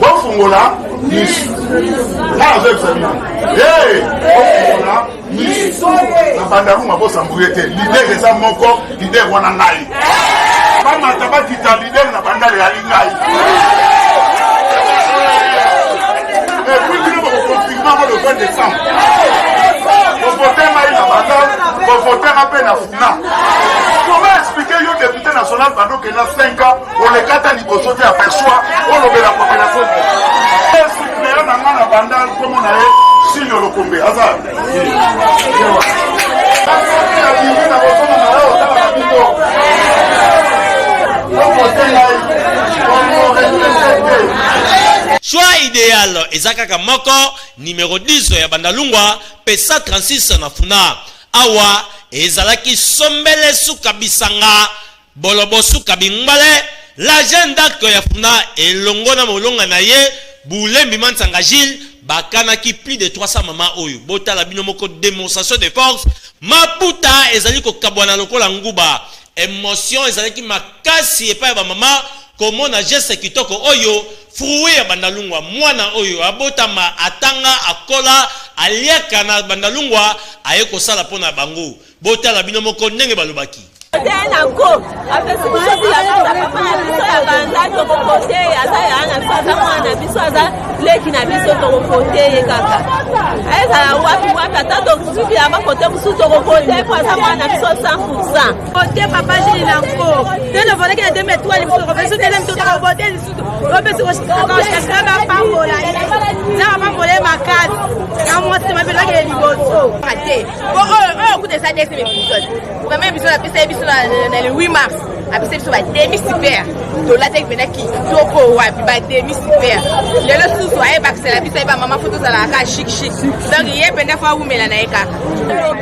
[SPEAKER 4] bofungola misu, nga nazoyebisa bino, hey, bofungola misu na Bandalungwa, bosambouye te, leader eza moko, leader wana ngai. Bamata bakita, leader na Bandal eyali ngai. Et puis bino bokoconfirme yango le 20 décembre. Bovote ngai na Bandal, bovote nga mpe na Funa. Comment expliquer yo député national bando okenda 5 ans oleka ata liboso te aperçoit olobela population? Suppléant na nga na Bandal, kombo na ye Sinyo Lokombe, aza soki abimi na bozonga na yo otala na bino. Bovote ngai, bokoregrete te.
[SPEAKER 6] Choix ideal eza kaka moko, numero 10 ya Bandalungwa mpe 136 na Funa. Awa ezalaki sombele suka bisanga, bolobo suka bingbale, la jeune d'arc ya Funa elongo na molonga na ye Bulembi Mansanga Gilles bakanaki plus de 300 mama oyo. Botala bino moko demonstration de force, maputa ezali kokabwana lokola nguba. Emotion ezalaki makasi epai ya ba mama komona geste kitoko oyo, fruit ya Bandalungwa, mwana oyo abotama, atanga, akola, aliaka na Bandalungwa, aye kosala mpo na bango. Botala bino moko ndenge balobaki.
[SPEAKER 7] Te na ko apesi biso bilamba papa na biso ya banda, tokovote ye, aza yaya na biso, aza mwana na biso, aza leki na biso, tokovote ye kaka ezala wapi wapi, ata tozwi bilamba kote mosusu, tokovote po aza mwana na biso 100%.
[SPEAKER 8] Vote papa Jules Nanko te tovolaki na 2003 lisusu tokopesi telemi to tokovote lisusu topesi koshaka bapambola ye na bapambola ye makasi na mwasi mapelakele liboso te. Po oyo oyo kuta eza deuxième épisode. Premier épisode apesa biso na le 8 mars. Apesa biso ba demi super. Tolataki mpenza kitoko wapi ba demi super. Lelo susu ayebakisela biso ayeba mama fo tozalaka kaka chic chic. Donc ye mpenza fo awumela na ye kaka.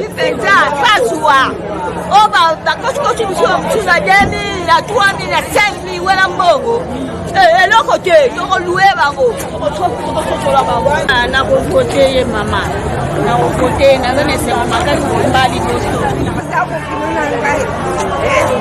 [SPEAKER 7] Mpenza bazwa oyo bakosikosi biso mosusu na 2000 na 3000 na 5000 wana mbongo eloko te, tokolue bango, tokososola bango.
[SPEAKER 9] Nakovote ye mama, nakovote ye, naza na esengo makasi mba liboso.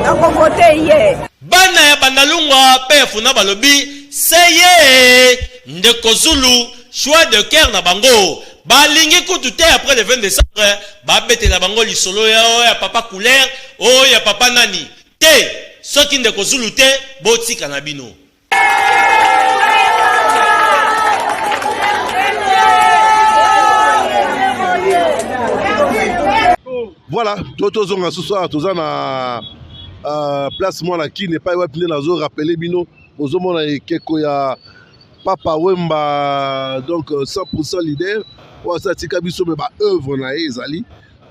[SPEAKER 7] Nakovote ye.
[SPEAKER 6] Bana ya Bandalungwa mpe ya Funa balobi se ye ndeko Zulu, choix de cœur na bango. Balingi kutu te après le 20 décembre babetela bango lisolo ya oyo ya papa couleur, oyo ya papa nani te. Soki ndeko Zulu te, botika na bino.
[SPEAKER 1] Voilà, to tozonga susu awa, toza na place mwana Kin epai wapi nde nazo rappeler bino, bozomona ekeko ya Papa Wemba, donc 100% leader oyo asi atika biso, me ba œuvre na ye ezali.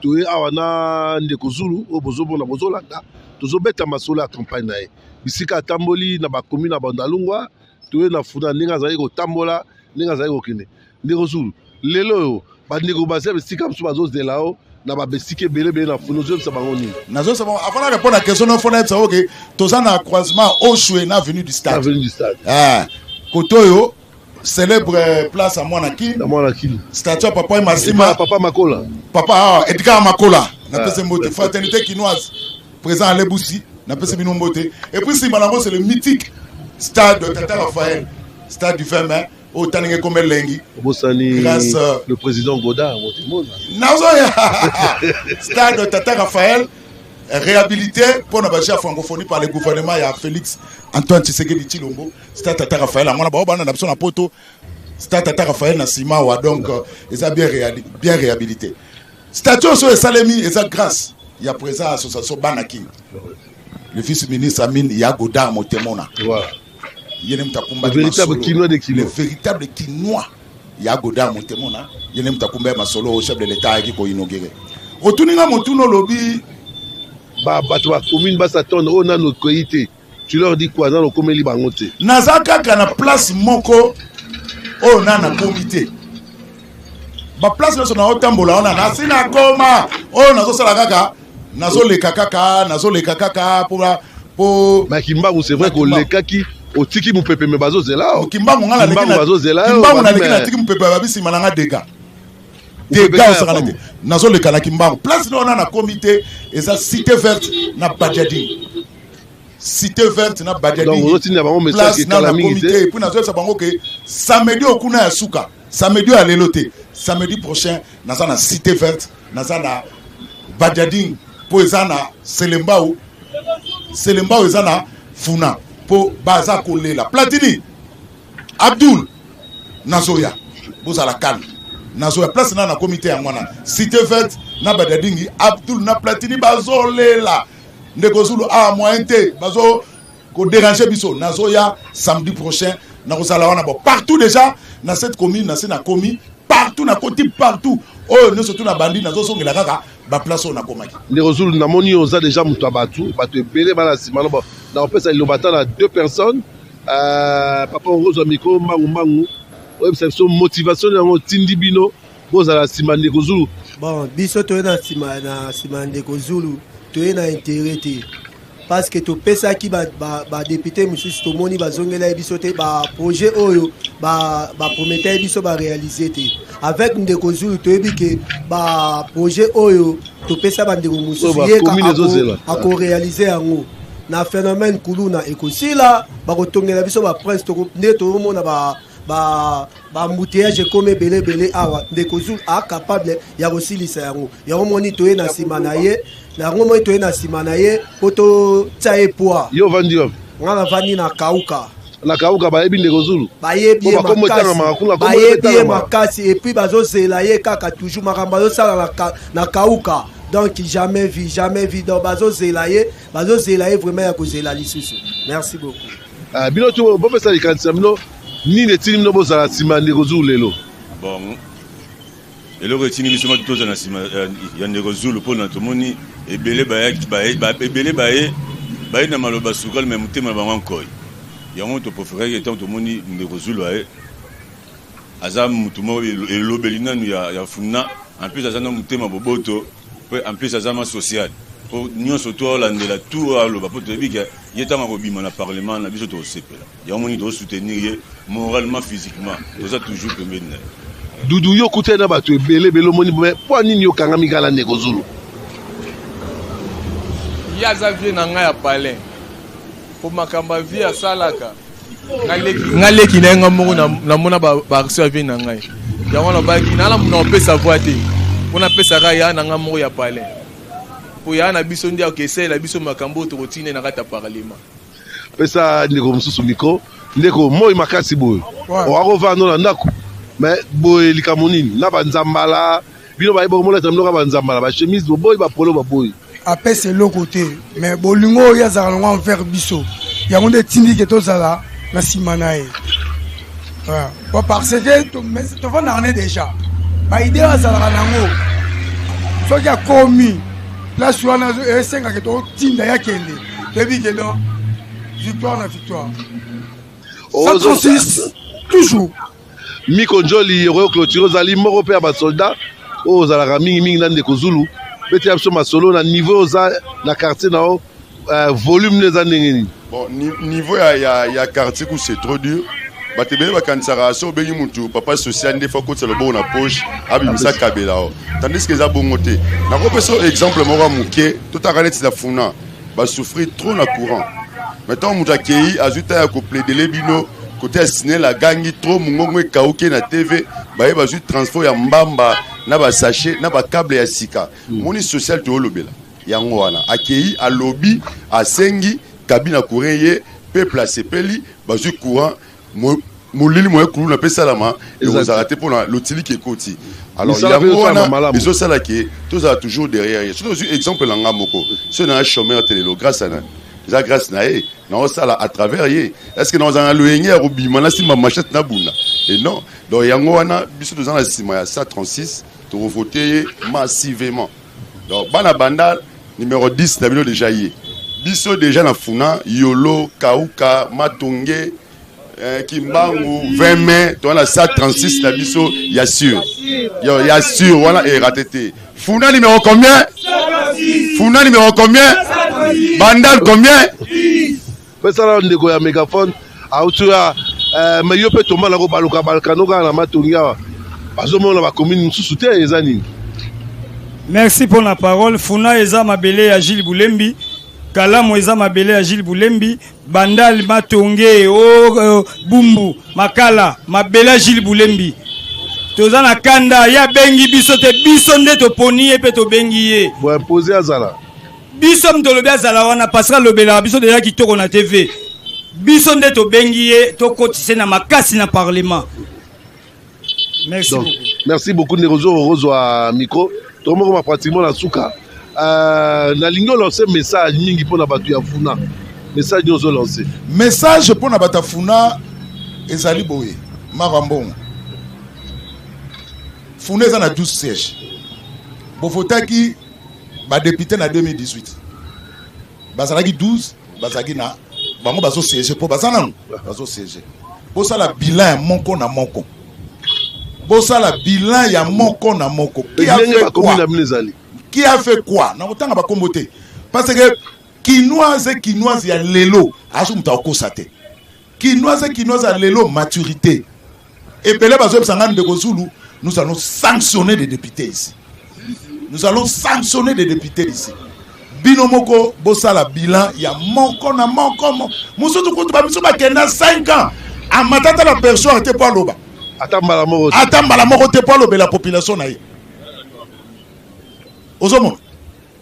[SPEAKER 1] Toye awa na ndeko Zulu oyo bozomona, bozolanda, tozobeta masolo ya campagne na ye, bisika atamboli na bakomi na Bandalungwa, toye na Funa ndenge azali kotambola, ndenge azali kokende. Ndeko Zulu, lelo oyo bandeko baza bisika mosusu bazozela yo na babesika ebele ebele na Funa, ozoyebisa bango nini?
[SPEAKER 2] Nazoyebisa bango, avant na répondre na question no, fona yebisa oke toza na croisement Oshwe na avenue du Stade.
[SPEAKER 1] Avenue du Stade.
[SPEAKER 2] Kote oyo célèbre place à Mwana Kin.
[SPEAKER 1] Na Mwana Kin.
[SPEAKER 2] Statue ya Papa Masima.
[SPEAKER 1] Papa Makola.
[SPEAKER 2] Papa Edgar Makola. Napesi mbote. Fraternité kinoise. Présent à Leboussi. Napesi bino mbote. Et puis sima nango c'est le mythique stade de Tata Raphaël. Stade du 20 mai. Oyo talingi ekoma elengi.
[SPEAKER 1] Obosani
[SPEAKER 2] grâce
[SPEAKER 1] le président Godard Motemona.
[SPEAKER 2] Nazoya. Stade de Tata Raphaël réhabilité pour la francophonie par le gouvernement ya Félix Antoine Tshisekedi Tshilombo. Stade Tata Raphaël yango na bao bana na biso na poto. Stade Tata Raphaël na ciment wa, donc eza bien bien réhabilité. Statue oyo esalemi eza grâce ya président association Bana King. Le vice-ministre Amine ya Godard Motemona.
[SPEAKER 1] Voilà.
[SPEAKER 2] Ye nde moto akumbaki
[SPEAKER 1] Le véritable
[SPEAKER 2] masolo.
[SPEAKER 1] Kinois de Kinois.
[SPEAKER 2] Le véritable Kinois ya Godard Motemona. Ye nde moto akumbaki masolo oyo chef de l'État ayaki ko-inaugurer. Otuni nga motuna olobi
[SPEAKER 1] ba bato ba commune ba s'attendre oyo nanu okoyi te. Tu leur dis quoi? Nanu okomeli bango te.
[SPEAKER 2] Naza kaka na place moko oyo nanu nakomi te. Ba place nyonso naotambola wana nasi nakoma oyo nazosala kaka. Nazoleka kaka, nazoleka kaka po
[SPEAKER 1] Mais Kimbangu, c'est vrai kolekaki, otiki mopepe, me bazozela.
[SPEAKER 2] Kimbangu, nga naleki.
[SPEAKER 1] Kimbangu bazozela.
[SPEAKER 2] Kimbangu naleki, natiki mopepe, babi nsima na nga dega dega osakana te. Nazoleka na Kimbangu, place na wana nakomi te, eza Cité Verte na Badiading, Cité Verte na
[SPEAKER 1] Badiading. Ozotinda bango message.
[SPEAKER 2] Place na nakomi te. Et puis nazoyebisa bango ke samedi oyo kuna ya suka, samedi oyo ya lelo te, samedi prochain, naza na Cité Verte, naza na Badiading, mpo eza na Selembao. Selembao eza na Funa, mpo baza kolela. Platini Abdul, nazoya, bozala calme, nazoya. Place na nakomi te, yango wana Cité Verte na Badiadingi. Abdul na Platini bazolela ndeko Zulu a moyen te, bazo kodéranger biso. Nazoya samedi prochain, nakozala wana. Bon, partout déjà na cette commune, nase nakomi partout, nakoti partout oyo nyonso tu na bandi, nazozongela kaka baplace oyo nakomaki.
[SPEAKER 1] Ndeko Zulu, namoni oza déjà moto ya bato, bato ebele bana nsima no. Nakopesa liloba ata na deux personnes. Papa, okozwa micro mbangu mbangu, oyebisa biso motivation yango otindi bino bozala nsima ndeko Zulu.
[SPEAKER 5] Bon, biso toye na nsima ya ndeko Zulu, toye na intérêt te, parce que topesaki badéputé mosusu, tomoni bazongela ye biso te, baprojet oyo baprometa ye biso baréaliser te. Avec ndeko Zulu, toyebi ke baprojet oyo topesa bandeko mosusu, ye akoréaliser yango. Na phénomène kuluna ekosila, bakotongela biso baprince nde tozomona baembouteillage ekomi ebele ebele awa. Ndeko Zulu acapable ya kosilisa yango. Yango moni toye na nsima na ye, yango moni toye na nsima na ye mpo totia ye poids.
[SPEAKER 1] Yo ovandi wapi?
[SPEAKER 5] Nga navandi na Kauka.
[SPEAKER 1] Na Kauka bayebi ndeko Zulu?
[SPEAKER 5] Bayebi ye makasi, bayebi ye makasi. Et puis bazozela ye kaka toujours, makambo azosala na Kauka, donc jamais vu, jamais vu. Donc bazozela ye, bazozela ye vraiment ya kozela lisusu. Merci beaucoup.
[SPEAKER 1] Ah, bino to bopesa likanisi na bino, nini etindi bino bozala nsima ya ndeko Zulu lelo?
[SPEAKER 10] Bon, eloko etindi biso maki tozala na nsima ya ndeko Zulu, mpona tomoni ebele ebele baye baye na maloba sukali, me motema na bango nkoi. Yango topréféraki, ntango tomoni ndeko Zulu aye, aza mutu moko elobeli nanu ya Funa, en plus aza na motema boboto, mpe en plus aza ma social, mpo nyonso to aolandela tu aloba, mpo toyebi ke ye ntango akobima na parlement na biso, tokosepela. Yango moni tozosoutenir ye moralement, physiquement, toza toujours pembeni na ye.
[SPEAKER 1] Dudu, yo okutani na bato ebele ebele, omoni, mpo nini okangami kaka na ndeko Zulu?
[SPEAKER 11] Ye aza vie na ngai ya palin, po makambo ya vie asalaka, nga leki na ye, nga moko namona baaction ya vie na ngai. Yango nalobaki nala na kopesa voi te, mpo napesaka ya na nga moko ya palin, mpo ya na biso nde akoesalela biso makambo oyo tokotina na kati ya parlement.
[SPEAKER 1] Pesa ndeko mosusu micro. Ndeko, moi makasi boye, oakovanda na ndako, mais boye likambo nini na banzambala? Bino bayebi bokomolata bino kaka banzambala, bachemise boboyi, bapolo baboyi.
[SPEAKER 12] Apesa eloko te, mais bolingo oyo azalaka nango envers biso, yango nde etindi ke tozala na nsima na ye. Bon, parce que tovandaka ne déjà, baidée oyo azalaka nango, soki akomi place wana esengaka totinda ye akende, toyebi ke donc victoire na victoire, 136 toujours.
[SPEAKER 1] Miko Njoli, okoki clôture, ozali moko mpe ya basoldat oyo ozalaka mingimingi na ndeko Zulu. Beti ya biso masolo na niveau oza na quartier na yo, volume nde eza ndenge nini?
[SPEAKER 4] Bon, niveau ya quartier ku, c'est trop dur. Bato ebele bakanisaka so obengi mutu papa social nde fa kotisa loboko na poche, abimisa kabela o, tandis que eza bongo te. Nakopesa exemple moko ya moke. Totaka neti na Funa, basouffrir trop na courant, mais ntango moto akei, azwi ta ya koplaidele bino kote ya SNEL, agangi trop, mongongo ekauke na TV, baye bazwi transport ya mbamba na basachet na bacable ya sika. Moni social toyolobela yango wana, akei, alobi, asengi kabi na courant, ye peuple asepeli, bazwi courant. Molili moye kuluna mpe esalama ekozala te mpona lotiliki ekoti. Alors yango wana ezosala ke tozala toujours derrière ye. Soki tozwi exemple na nga moko, soki nanga chômeur te lelo, grâce à nani? Eza grâce na ye. Naosala à travers ye. Est ce que naozala na loyenge ya kobima, nasimba machette, nabunda? Et non. Donc yango wana biso toza na nsima ya 136, tokovote ye massivement. Donc bana Banda, numéro 10 na bino déjà ye. Biso déjà na Funa, Yolo, Kauka, Matonge, Kimbangu, 20 mai, toza na 136 na biso ya sûr, yo ya sûr wana eraté te. Funa numéro combien?
[SPEAKER 2] Funa numéro combien? Bandal combien?
[SPEAKER 1] Pesala ndeko ya megaphone auti ya eh, mais yo mpe tomba nako baluka baluka no kaka na matongi awa bazomona bacommune mosusu te eza nini?
[SPEAKER 13] Merci pour la parole. Funa eza mabele ya Gilles Bulembi. Kalamu eza mabele ya Gilles Bulembi. Bandal, Matonge, oh, oh, Bumbu, Makala, mabele ya Gilles Bulembi. Toza na kanda ye abengi biso te, biso nde toponi ye mpe tobengi ye.
[SPEAKER 1] Bo impose azala.
[SPEAKER 13] Biso moto olobi azala wana parce que alobelaka biso deja kitoko na TV. Biso nde tobengi ye tokotise na makasi na parlement. Merci
[SPEAKER 1] Donc,
[SPEAKER 13] beaucoup.
[SPEAKER 1] Merci beaucoup ndeko Zoro kozwa micro. Tokomokoma pratiquement na suka. Nalingi olancer message mingi mpona bato ya Funa. Message nini ozolancer?
[SPEAKER 2] Message mpona bato ya Funa ezali boye, Mara Mbongo. Funa eza na 12 sièges. Bovotaki ba député na 2018. Bazalaki 12, bazalaki na bango bazo siéger po baza nanu bazo siéger. Bosala bilan ya moko na moko. Bosala bilan ya moko na moko. Qui a
[SPEAKER 1] Ndenge
[SPEAKER 2] fait
[SPEAKER 1] bakomi
[SPEAKER 2] quoi?
[SPEAKER 1] na bino ezali.
[SPEAKER 2] Qui a fait quoi? Na kotanga bakombo te. Parce que Kinoise et Kinoise ya lelo, azo mutu akosa te. Kinoise et Kinoise ya lelo maturité. Ebele bazo yebisa nga ndeko Zulu, nous allons sanctionner des députés ici. Nous allons sanctionner des députés ici. Bino moko bosala bilan ya moko na moko mosusu kutu ba miso bakenda 5 ans amatata la perchoir te po aloba.
[SPEAKER 1] Ata mbala moko te.
[SPEAKER 2] Ata mbala moko te po alobela population na ye. Ozomona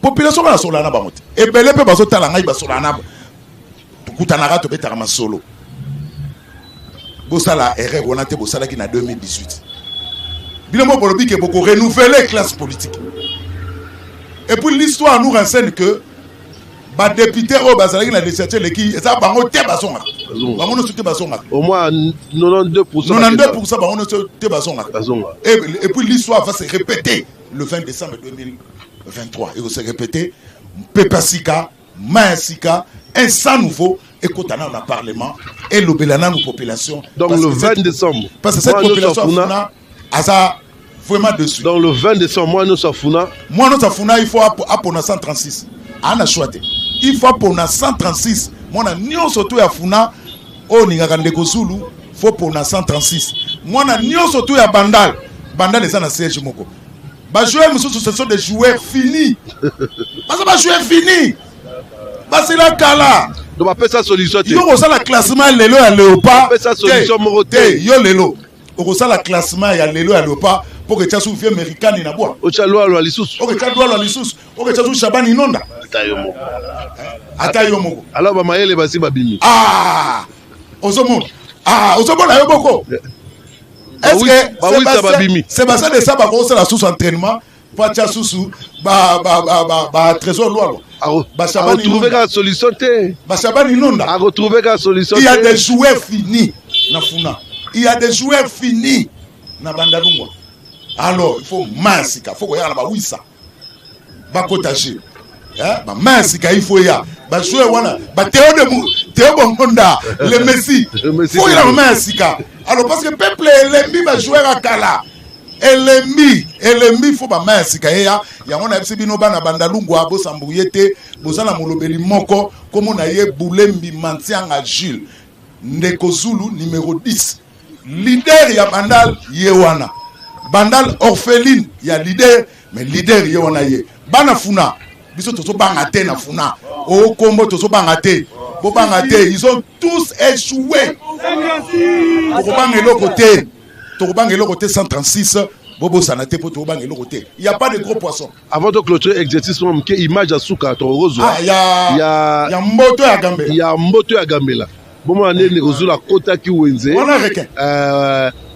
[SPEAKER 2] population kaka solana na bango te. Ebele pe bazotala ngai basolana na bango. Tokutanaka tobetaka masolo. Bosala erreur wana te bosalaki na 2018. Bino moko bolobi ke boko renouveler classe politique. Et puis l'histoire nous renseigne que ba député oyo bazalaki na législature eleki eza bango te bazongaka. Bango nyonso te bazongaka.
[SPEAKER 1] Au moins 92%.
[SPEAKER 2] 92% bango nyonso te bazongaka.
[SPEAKER 1] Bazongaka.
[SPEAKER 2] Et puis l'histoire va se répéter le 20 décembre 2023. Et se répéter Pepa Sika, Maya Sika, un sang nouveau ekota na na parlement et lobela na nos populations.
[SPEAKER 1] Donc
[SPEAKER 2] Parce
[SPEAKER 1] le
[SPEAKER 2] que
[SPEAKER 1] 20
[SPEAKER 2] cette
[SPEAKER 1] décembre.
[SPEAKER 2] Parce que cette
[SPEAKER 1] Moi, nous
[SPEAKER 2] population
[SPEAKER 1] sommes Funa.
[SPEAKER 2] Funa, aza vraiment dessus.
[SPEAKER 1] Donc le 20 décembre, moi nous sommes Funa.
[SPEAKER 2] Moi nous sommes Funa, il faut apona 136. Ana choix te. Il faut apona 136. Moi na nyonso to ya Funa o ningaka ndeko Zulu, faut pona 136. Moi na nyonso to ya Bandal, Bandal eza na siège moko. Ba joueurs mosusu ce sont des joueurs finis. Parce que ba joueurs finis. Basila kala.
[SPEAKER 1] Donc bapesa solution te.
[SPEAKER 2] Yo kosala classement lelo ya Léopard.
[SPEAKER 1] Bapesa solution moko te.
[SPEAKER 2] Te, yo lelo. Okosala classement ya lelo ya Léopard pour que tia sous vieux américain na bois.
[SPEAKER 1] Otia loi loi lisusu.
[SPEAKER 2] Ok, tia loi loi lisusu. Ok, tia sous Shabani Nonda.
[SPEAKER 1] Ata yo moko.
[SPEAKER 2] Ata yo moko.
[SPEAKER 1] Alors ba mayele basi babimi.
[SPEAKER 2] Ah! Ozomona. Ah, ozomona yo moko. Est-ce que
[SPEAKER 1] Ba wisa babimi.
[SPEAKER 2] Sébastien de Saba kosala sous entraînement Patia susu ba ba ba ba ba trésor loi loi. Ba Shabani
[SPEAKER 1] retrouver
[SPEAKER 2] Nonda.
[SPEAKER 1] la solution te.
[SPEAKER 2] Ba Shabani Nonda.
[SPEAKER 1] A retrouver la solution
[SPEAKER 2] Il y a
[SPEAKER 1] te.
[SPEAKER 2] des joueurs finis na Funa. Il y a des joueurs finis na Bandalungwa. Alors, il faut masika, faut koyaka na ba wisa. Ba kotager. Hein? Ba masika il faut ya. Ba joueur wana, ba Théo de Mou, Théo Bongonda, le Messi.
[SPEAKER 1] Le Messi,
[SPEAKER 2] Faut ya
[SPEAKER 1] c'est
[SPEAKER 2] masika. Alors parce que peuple elembi ba joueur akala. Elembi, elembi faut ba masika ya. Yango na yebisi bino bana Bandalungwa bosambuye te, bozala molobeli moko komo na ye Bulembi Mantianga Jules. Ndeko Zulu numéro 10. Leader ya Bandal ye wana. Bandal orpheline ya leader, mais leader ye wana ye. Bana Funa, biso tozo banga te na Funa. O kombo tozo banga te. Bo banga te, ils ont tous échoué. Toko banga eloko te. Toko banga eloko te 136. Bobo sanate po toko banga eloko te. Il y a pas de gros poissons.
[SPEAKER 1] Avant de clôturer exercice moko moke, image ya suka tokozwa.
[SPEAKER 2] Ah, ya,
[SPEAKER 1] ya,
[SPEAKER 2] ya mboto ya Gambela.
[SPEAKER 1] Ya mboto ya Gambela. Bomona nde ndeko Zulu akotaki wenze.
[SPEAKER 2] Wana requin.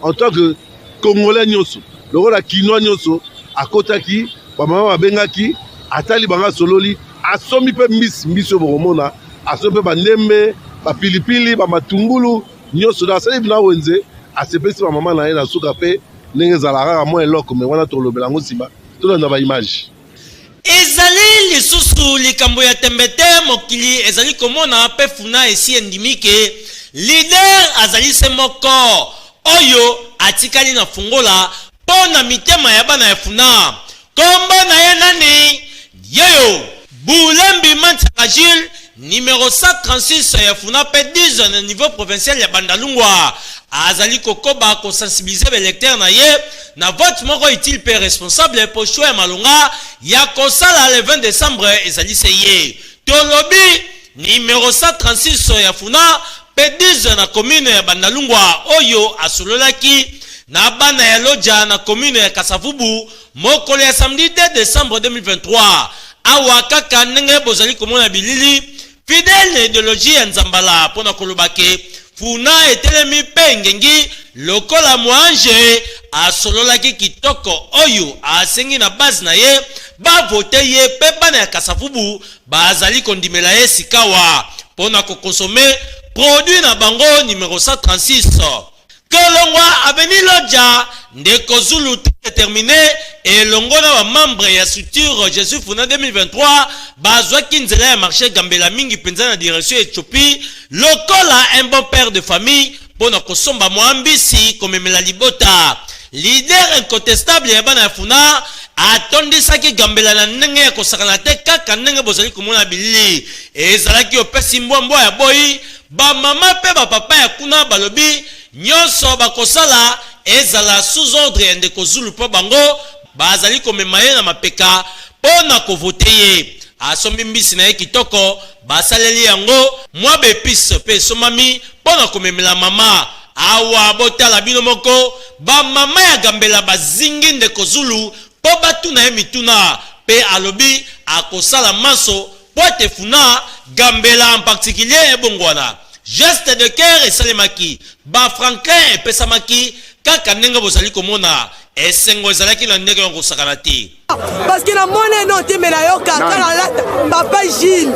[SPEAKER 1] En tant que Congolais nyonso, lokola Kinois nyonso, akotaki, ba mama babengaki, atali bango asololi, asombi mpe mbisi, mbisi oyo bokomona, asombi mpe ba ndembe, ba pilipili, ba matungulu, nyonso. Donc asali bina wenze, asepesi ba mama na ye na suka mpe ndenge ezalaka kaka mwa eloko, mais wana tolobela yango nsima, tolanda ba image.
[SPEAKER 6] Ezali lisusu likambo ya tembe te, mokili ezali komona mpe Funa esi endimi ke leader azali se moko oyo atikali na fungola mpo na mitema ya bana ya Funa. Kombo na ye nani? Yeyo! Bulembi Mantsaka Jules, numero 136 ya Funa mpe 10 na niveau provincial ya Bandalungwa, azali kokoba ko sensibiliser ba electeurs na ye na vote moko utile mpe responsable mpo choix ya malonga ya kosala le 20 decembre ezali se ye. Tolobi numero 136 ya Funa mpe 10 na commune ya Bandalungwa oyo asololaki na bana ya Lodja na commune ya Kasavubu Mokolo ya samedi 2 decembre 2023, awa kaka ndenge bozali komona bilili, fidèle na ideologie ya Nzambala mpo na koloba ke Funa etelemi mpe engengi lokola muange, asololaki kitoko oyo asengi na base na ye ba voter ye mpe bana ya Kasavubu bazali kondimela ye sikawa mpo na ko consommer produit na bango numero 136. Kolongwa avenue Lodja, ndeko Zulu très determine elongo na ba membres ya structure Je suis Funa 2023 bazwaki nzela ya marché Gambela mingi mpenza na direction Ethiopie lokola un bon père de famille mpo na kosomba mwa mbisi komemela libota. Leader incontestable ya bana ya Funa atondisaki Gambela na ndenge ya kosakana te kaka ndenge bozali komona bilili. Ezalaki opesi mbwa mbwa ya boyi Ba mama pe ba papa ya kuna balobi nionso bakosala ezala sous ordre ya ndeko Zulu po bango bazali komema ye na mapeka po na ko voter ye. Asombi mbisi na ye kitoko, basaleli yango mwa ba epices pe esombami po na komemela mama. Awa botala bino moko, ba mama ya Gambela bazingi ndeko Zulu po batuna ye mituna pe alobi akosala manso Mpo ete Funa, Gambela en particulier ebongwana. Geste de cœur esalemaki, ba franklin epesamaki, kaka ndenge bozali komona, esengo ezalaki na ndenge ya kosakana te.
[SPEAKER 14] Parce que na mona eno te me nayoka kaka nalata papa Gilles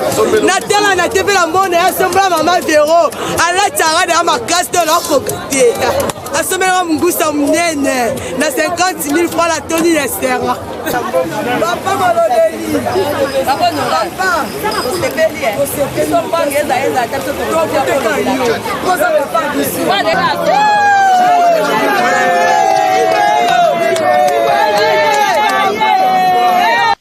[SPEAKER 14] natala na te mpe na mona ye asombola mama Vero alati arada ya makasi to nakoka te asombelaka mongusa monene na 50 000 francs natoni na esengo Papa molobeli.
[SPEAKER 7] Papa papa. Tosepeli eh. Biso mbongo eza eza ata biso
[SPEAKER 14] tokoteka yo. Koza papa biso.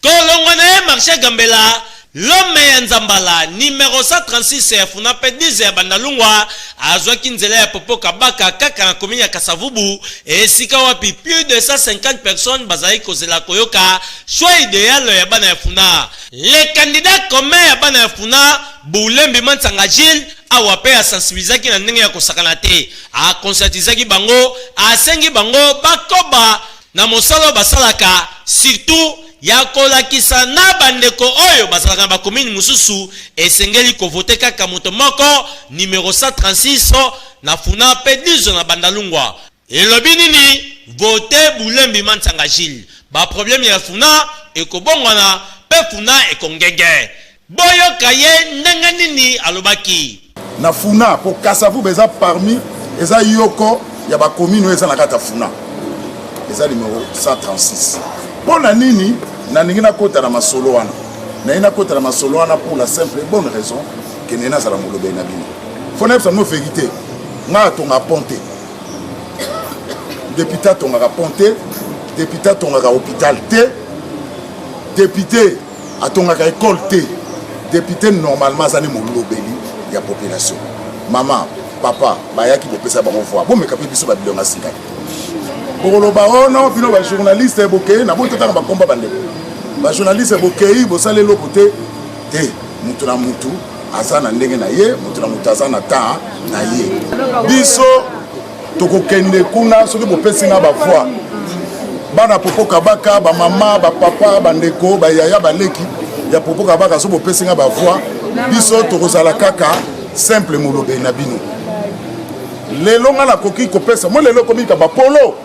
[SPEAKER 6] Kolongwa na ye marché Gambela L'homme ya Nzambala, numero 136 ya Funa mpe 10 ya Bandalungwa, azwaki nzela ya Popo Kabaka kaka na commune ya Kasavubu, esika wapi plus de 150 personnes bazalaki kozela koyoka choix ideal ya bana ya Funa. Le candidat commun ya bana ya Funa, Bulembi Mansanga Jules, awa mpe a sensibilisaki na ndenge ya kosakana te, a conscientisaki bango, asengi bango bakoba na mosala oyo basalaka surtout ya kolakisa na bandeko oyo bazalaka na bakomini mosusu esengeli kovote kaka moto moko numero 136 na Funa mpe 10 na Bandalungwa. Elobi nini? Vote Bulembi Mansanga Jules. Ba problème ya Funa ekobongwana mpe Funa ekongenge. Boyoka ye ndenge nini alobaki.
[SPEAKER 2] Na Funa po Kasavubu eza parmi eza yoko ya ba commune oyo eza na kati ya Funa eza numero 136. Mpo na nini nalingi nakota na masolo wana? Nalingi nakota na masolo wana pour la simple et bonne raison que naye nazala molobeli na bino. Faut nayebisa bino verite, ngai atonga pont te, depute atongaka pont te, depute atongaka hôpital te, depute atongaka ecole te depute normalement aza nde molobeli ya population mama papa bayaki bopesa bango voi bomeka mpe biso babilonga sika bokoloba o oh non bino bajournaliste bokei na bototanga bakomba bandeko bajournaliste bokei bosala eloko te te moto na motu aza na ndenge na ye moto na moto aza na temps na ye biso tokokende kuna soki bopesi nga bavoi bana popo kabaka bamama bapapa bandeko bayaya baleki ya popo kabaka soki bopesi nga bavoi biso tokozala kaka simple molobeli na bino lelo nga nakoki kopesa mo lelo ekomi kaba polo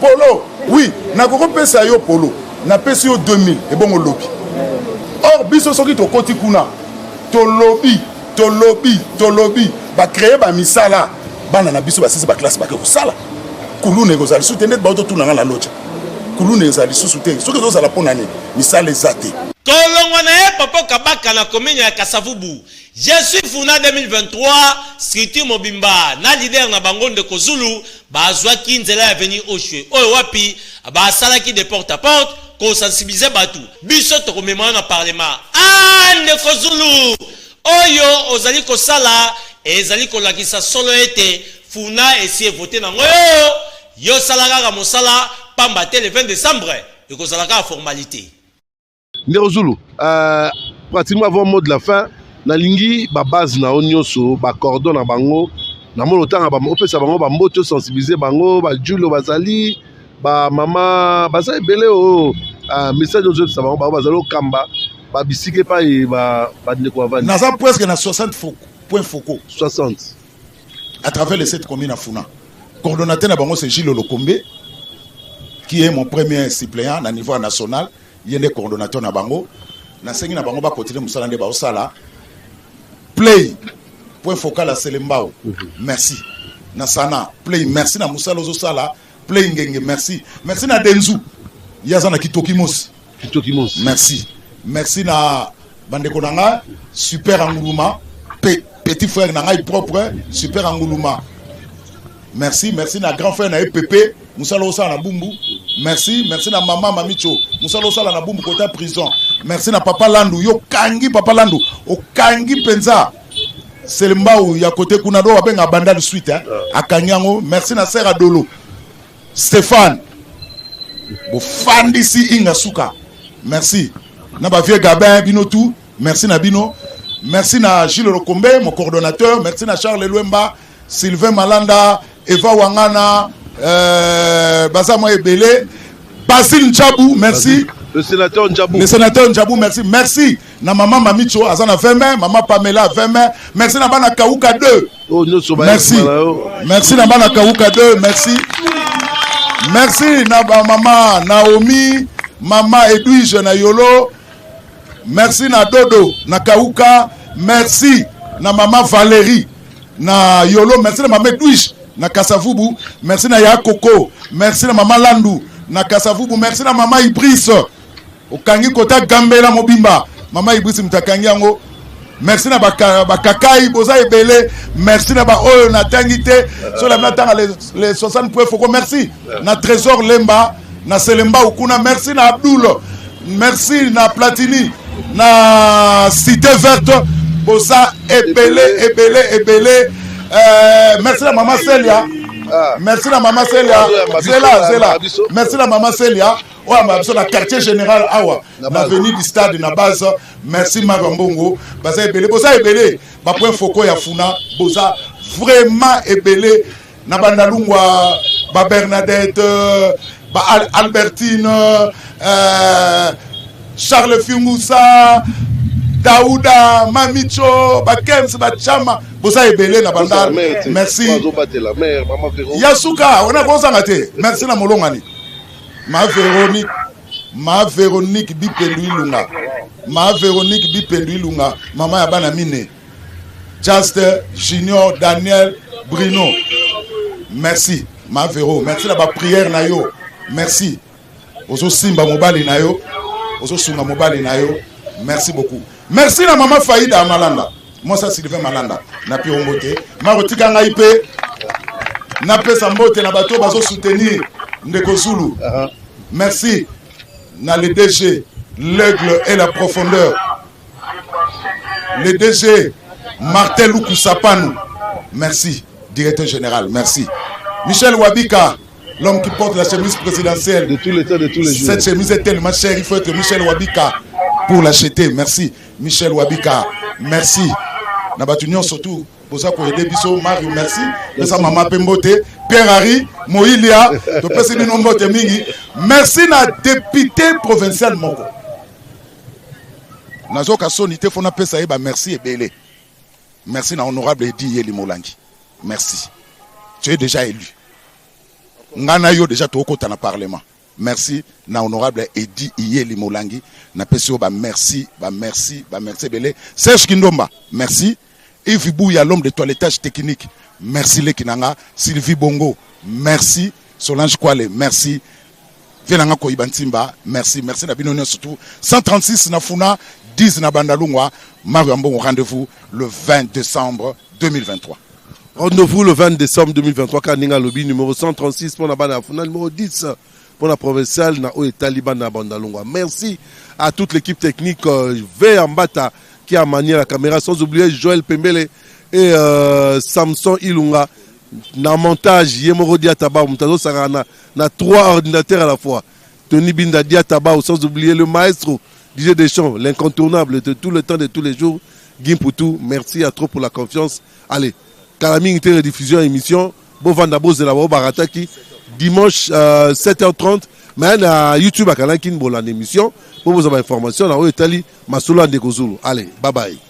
[SPEAKER 2] polo oui nakoki kopesa yo polo napesi yo 2000 ebongo lobi or biso soki tokoti kuna tolobi tolobi tolobi bacree bamisala bana na biso basisi baklasse bake kosala kuluna ekozala lisusu te ndeti bauti otuna nga na loja kuluna ezala lisusu te soki ezozala mpo na nini misala eza te
[SPEAKER 6] Kolongwa na ye Popo Kabaka na commune ya Kasavubu. Je suis Funa 2023, structure mobimba na leader na bango Ndeko Zulu bazwaki nzela ya avenue Oshwe oyo wapi Basalaki de porte à porte ko sensibiliser batu. Biso tokomema yo na parlement. Ah ndeko Zulu! Oyo ozali kosala ezali kolakisa solo ete Funa esi e voter nango yo. Yo sala kaka mosala pamba te le 20 decembre ekozala kaka formalite.
[SPEAKER 1] Ndeko Zulu, euh, pratiquement avant mot de la fin, nalingi ba base na yo nyonso, ba cordon na bango, namoni otanga ba, opesa bango ba mbote, osensibiliser bango, ba Julio bazali, ba mama baza ebele o oh. uh, message ozopesa bango, bango bazali okamba ba bisika epai ba bandeko bavandi.
[SPEAKER 2] Naza presque na 60 points focaux.
[SPEAKER 1] 60.
[SPEAKER 2] À travers les 7 communes à Funa. Coordonnateur na bango c'est Gilles Lokombe qui est mon premier suppléant na niveau national. Ye nde coordonnateur na bango. Nasengi na bango ba continuer mosala nde baosala. Play point focal à Selembao. Merci. Na Sana play merci na mosala ozosala. Play Ngenge merci. Merci na Denzu. Ye aza na Kitoki Mosi.
[SPEAKER 1] Kitoki Mosi.
[SPEAKER 2] Merci. Merci na bandeko na nga Super Anguluma, petit frère na ngai propre Super Anguluma. Merci, merci na grand frère na ye Pepe, mosala osala na Bumbu. Merci, merci na mama Mamicho, mosala osala na Bumbu kota prison. Merci na papa Landu, yo kangi papa Landu, okangi penza Selembao ya côté kuna do abenga Bandal suite hein. Akangi yango. Merci na sœur Adolo. Stéphane bofandisi inga suka. Merci na ba vieux Gabin bino tout. Merci na bino. Merci na Gilles Lokombe, mon coordonnateur. Merci na Charles Luemba, Sylvain Malanda, Eva Wangana, Baza Mwa Ebele, Basile Ndjabou, merci.
[SPEAKER 1] Le sénateur Ndjabou.
[SPEAKER 2] Le sénateur Ndjabou, merci. Merci na maman Mamicho, aza na 20 mai, maman Pamela 20 mai. Merci na bana Kauka 2.
[SPEAKER 1] Oh, nyonso ba
[SPEAKER 2] Merci.
[SPEAKER 1] yeba na yo.
[SPEAKER 2] Merci na bana Kauka 2, merci. Merci na ba maman Naomi, maman Edwige na Yolo. Merci na Dodo na Kauka, merci na maman Valérie na Yolo, merci na maman Edwige na Kasavubu, merci na ya Koko, merci na maman Landu na Kasavubu, merci na maman Ibris okangi kota Gambela mobimba, maman Ibris mutakangi yango. Merci na bakakai boza ebele, merci na ba oyo natangi te, so la natanga les 60 points foko, merci na Trésor Lemba na Selemba Okuna, merci na Abdoul, merci na Platini na Cité Verte, boza ebele ebele ebele. Merci na maman Celia, merci na maman Celia, Zela Zela, merci na maman Celia oyo amaka biso na quartier général awa na avenue du stade na base. Merci Marwa Mbongo, baza ebele, boza ebele, ba point focaux ya Funa boza vraiment ebele na Bandalungwa, ba Bernadette, ba Albertine, Charles Fingusa, Daouda, Mamicho, ba Kems, ba Chama, boza ebele na Bandal. Merci. Yasuka, on a bozanga te. Merci na Molongani. Ma Véronique, ma Véronique Bipendu Ilunga. Ma Véronique Bipendu Ilunga, mama ya bana mine. Just Junior Daniel Bruno. Merci ma Véro, merci na ba prière na yo. Merci. Ozo simba mobali na yo, ozo sunga mobali na yo. Merci beaucoup. Merci na mama Faïda Malanda. Moi ça Sylvain Malanda na pio mbote. Maro tika ngai pe na pesa mbote na bato bazo soutenir ndeko Zulu. Merci na le DG l'aigle et la profondeur. Le DG Martin Lukusapanu. Merci directeur général, merci. Michel Wabika, l'homme qui porte la chemise présidentielle.
[SPEAKER 1] De tous les temps, de tous les jours.
[SPEAKER 2] Cette chemise est tellement chère, il faut être Michel Wabika pour l'acheter. Merci Michel Wabika, merci. Na batu nyonso surtout boza ko aider biso Mario, merci. Pesa mama pe mbote, Pierre Harry, Moilia, to pesi bino mbote mingi. Merci na député provincial moko. Nazoka soni te fona pesa ye ba merci ebele. Merci na honorable Eddy Yeli Molangi. Merci. Tu es déjà élu. Ngana yo déjà tokota na parlement. Merci na honorable Eddy Yeli Molangi. Na pesi yo ba merci, ba merci, ba merci ebele. Serge Kindomba, merci. Yves Bouya, l'homme de toilettage technique. Merci Lekinanga. Sylvie Bongo, merci. Solange Kwale, merci. Venanga Koyiba Ntimba, merci. Merci na bino nyonso surtout. 136 na Funa, 10 na Bandalungwa. Mario Ambongo, rendez-vous le 20 décembre 2023.
[SPEAKER 1] Rendez-vous le 20 décembre 2023, Kaninga Lobby, numéro 136 pour la Banda Funa, numéro 10 mpo na provincial na oyo etali bana ya Bandalungwa. Merci à toute l'équipe technique, V Ambata qui a manié la caméra, sans oublier Joël Pembele et Samson Ilunga na montage. Ye moko Diataba, moto azosakana na trois ordinateurs à la fois, Tony Binda Diataba, sans oublier le maestro DJ Deschamps, l'incontournable de tout le temps, de tous les jours, Gimpoutou. Merci à trop pour la confiance. Allez, kala mingi te, rediffusion émission. Bovanda, bozela bao barataki dimanche 7h30, mais na YouTube akanaki bolanda émission po bozwa bainformation na oyo etali masolo ya ndeko Zulu. Allez, bye bye.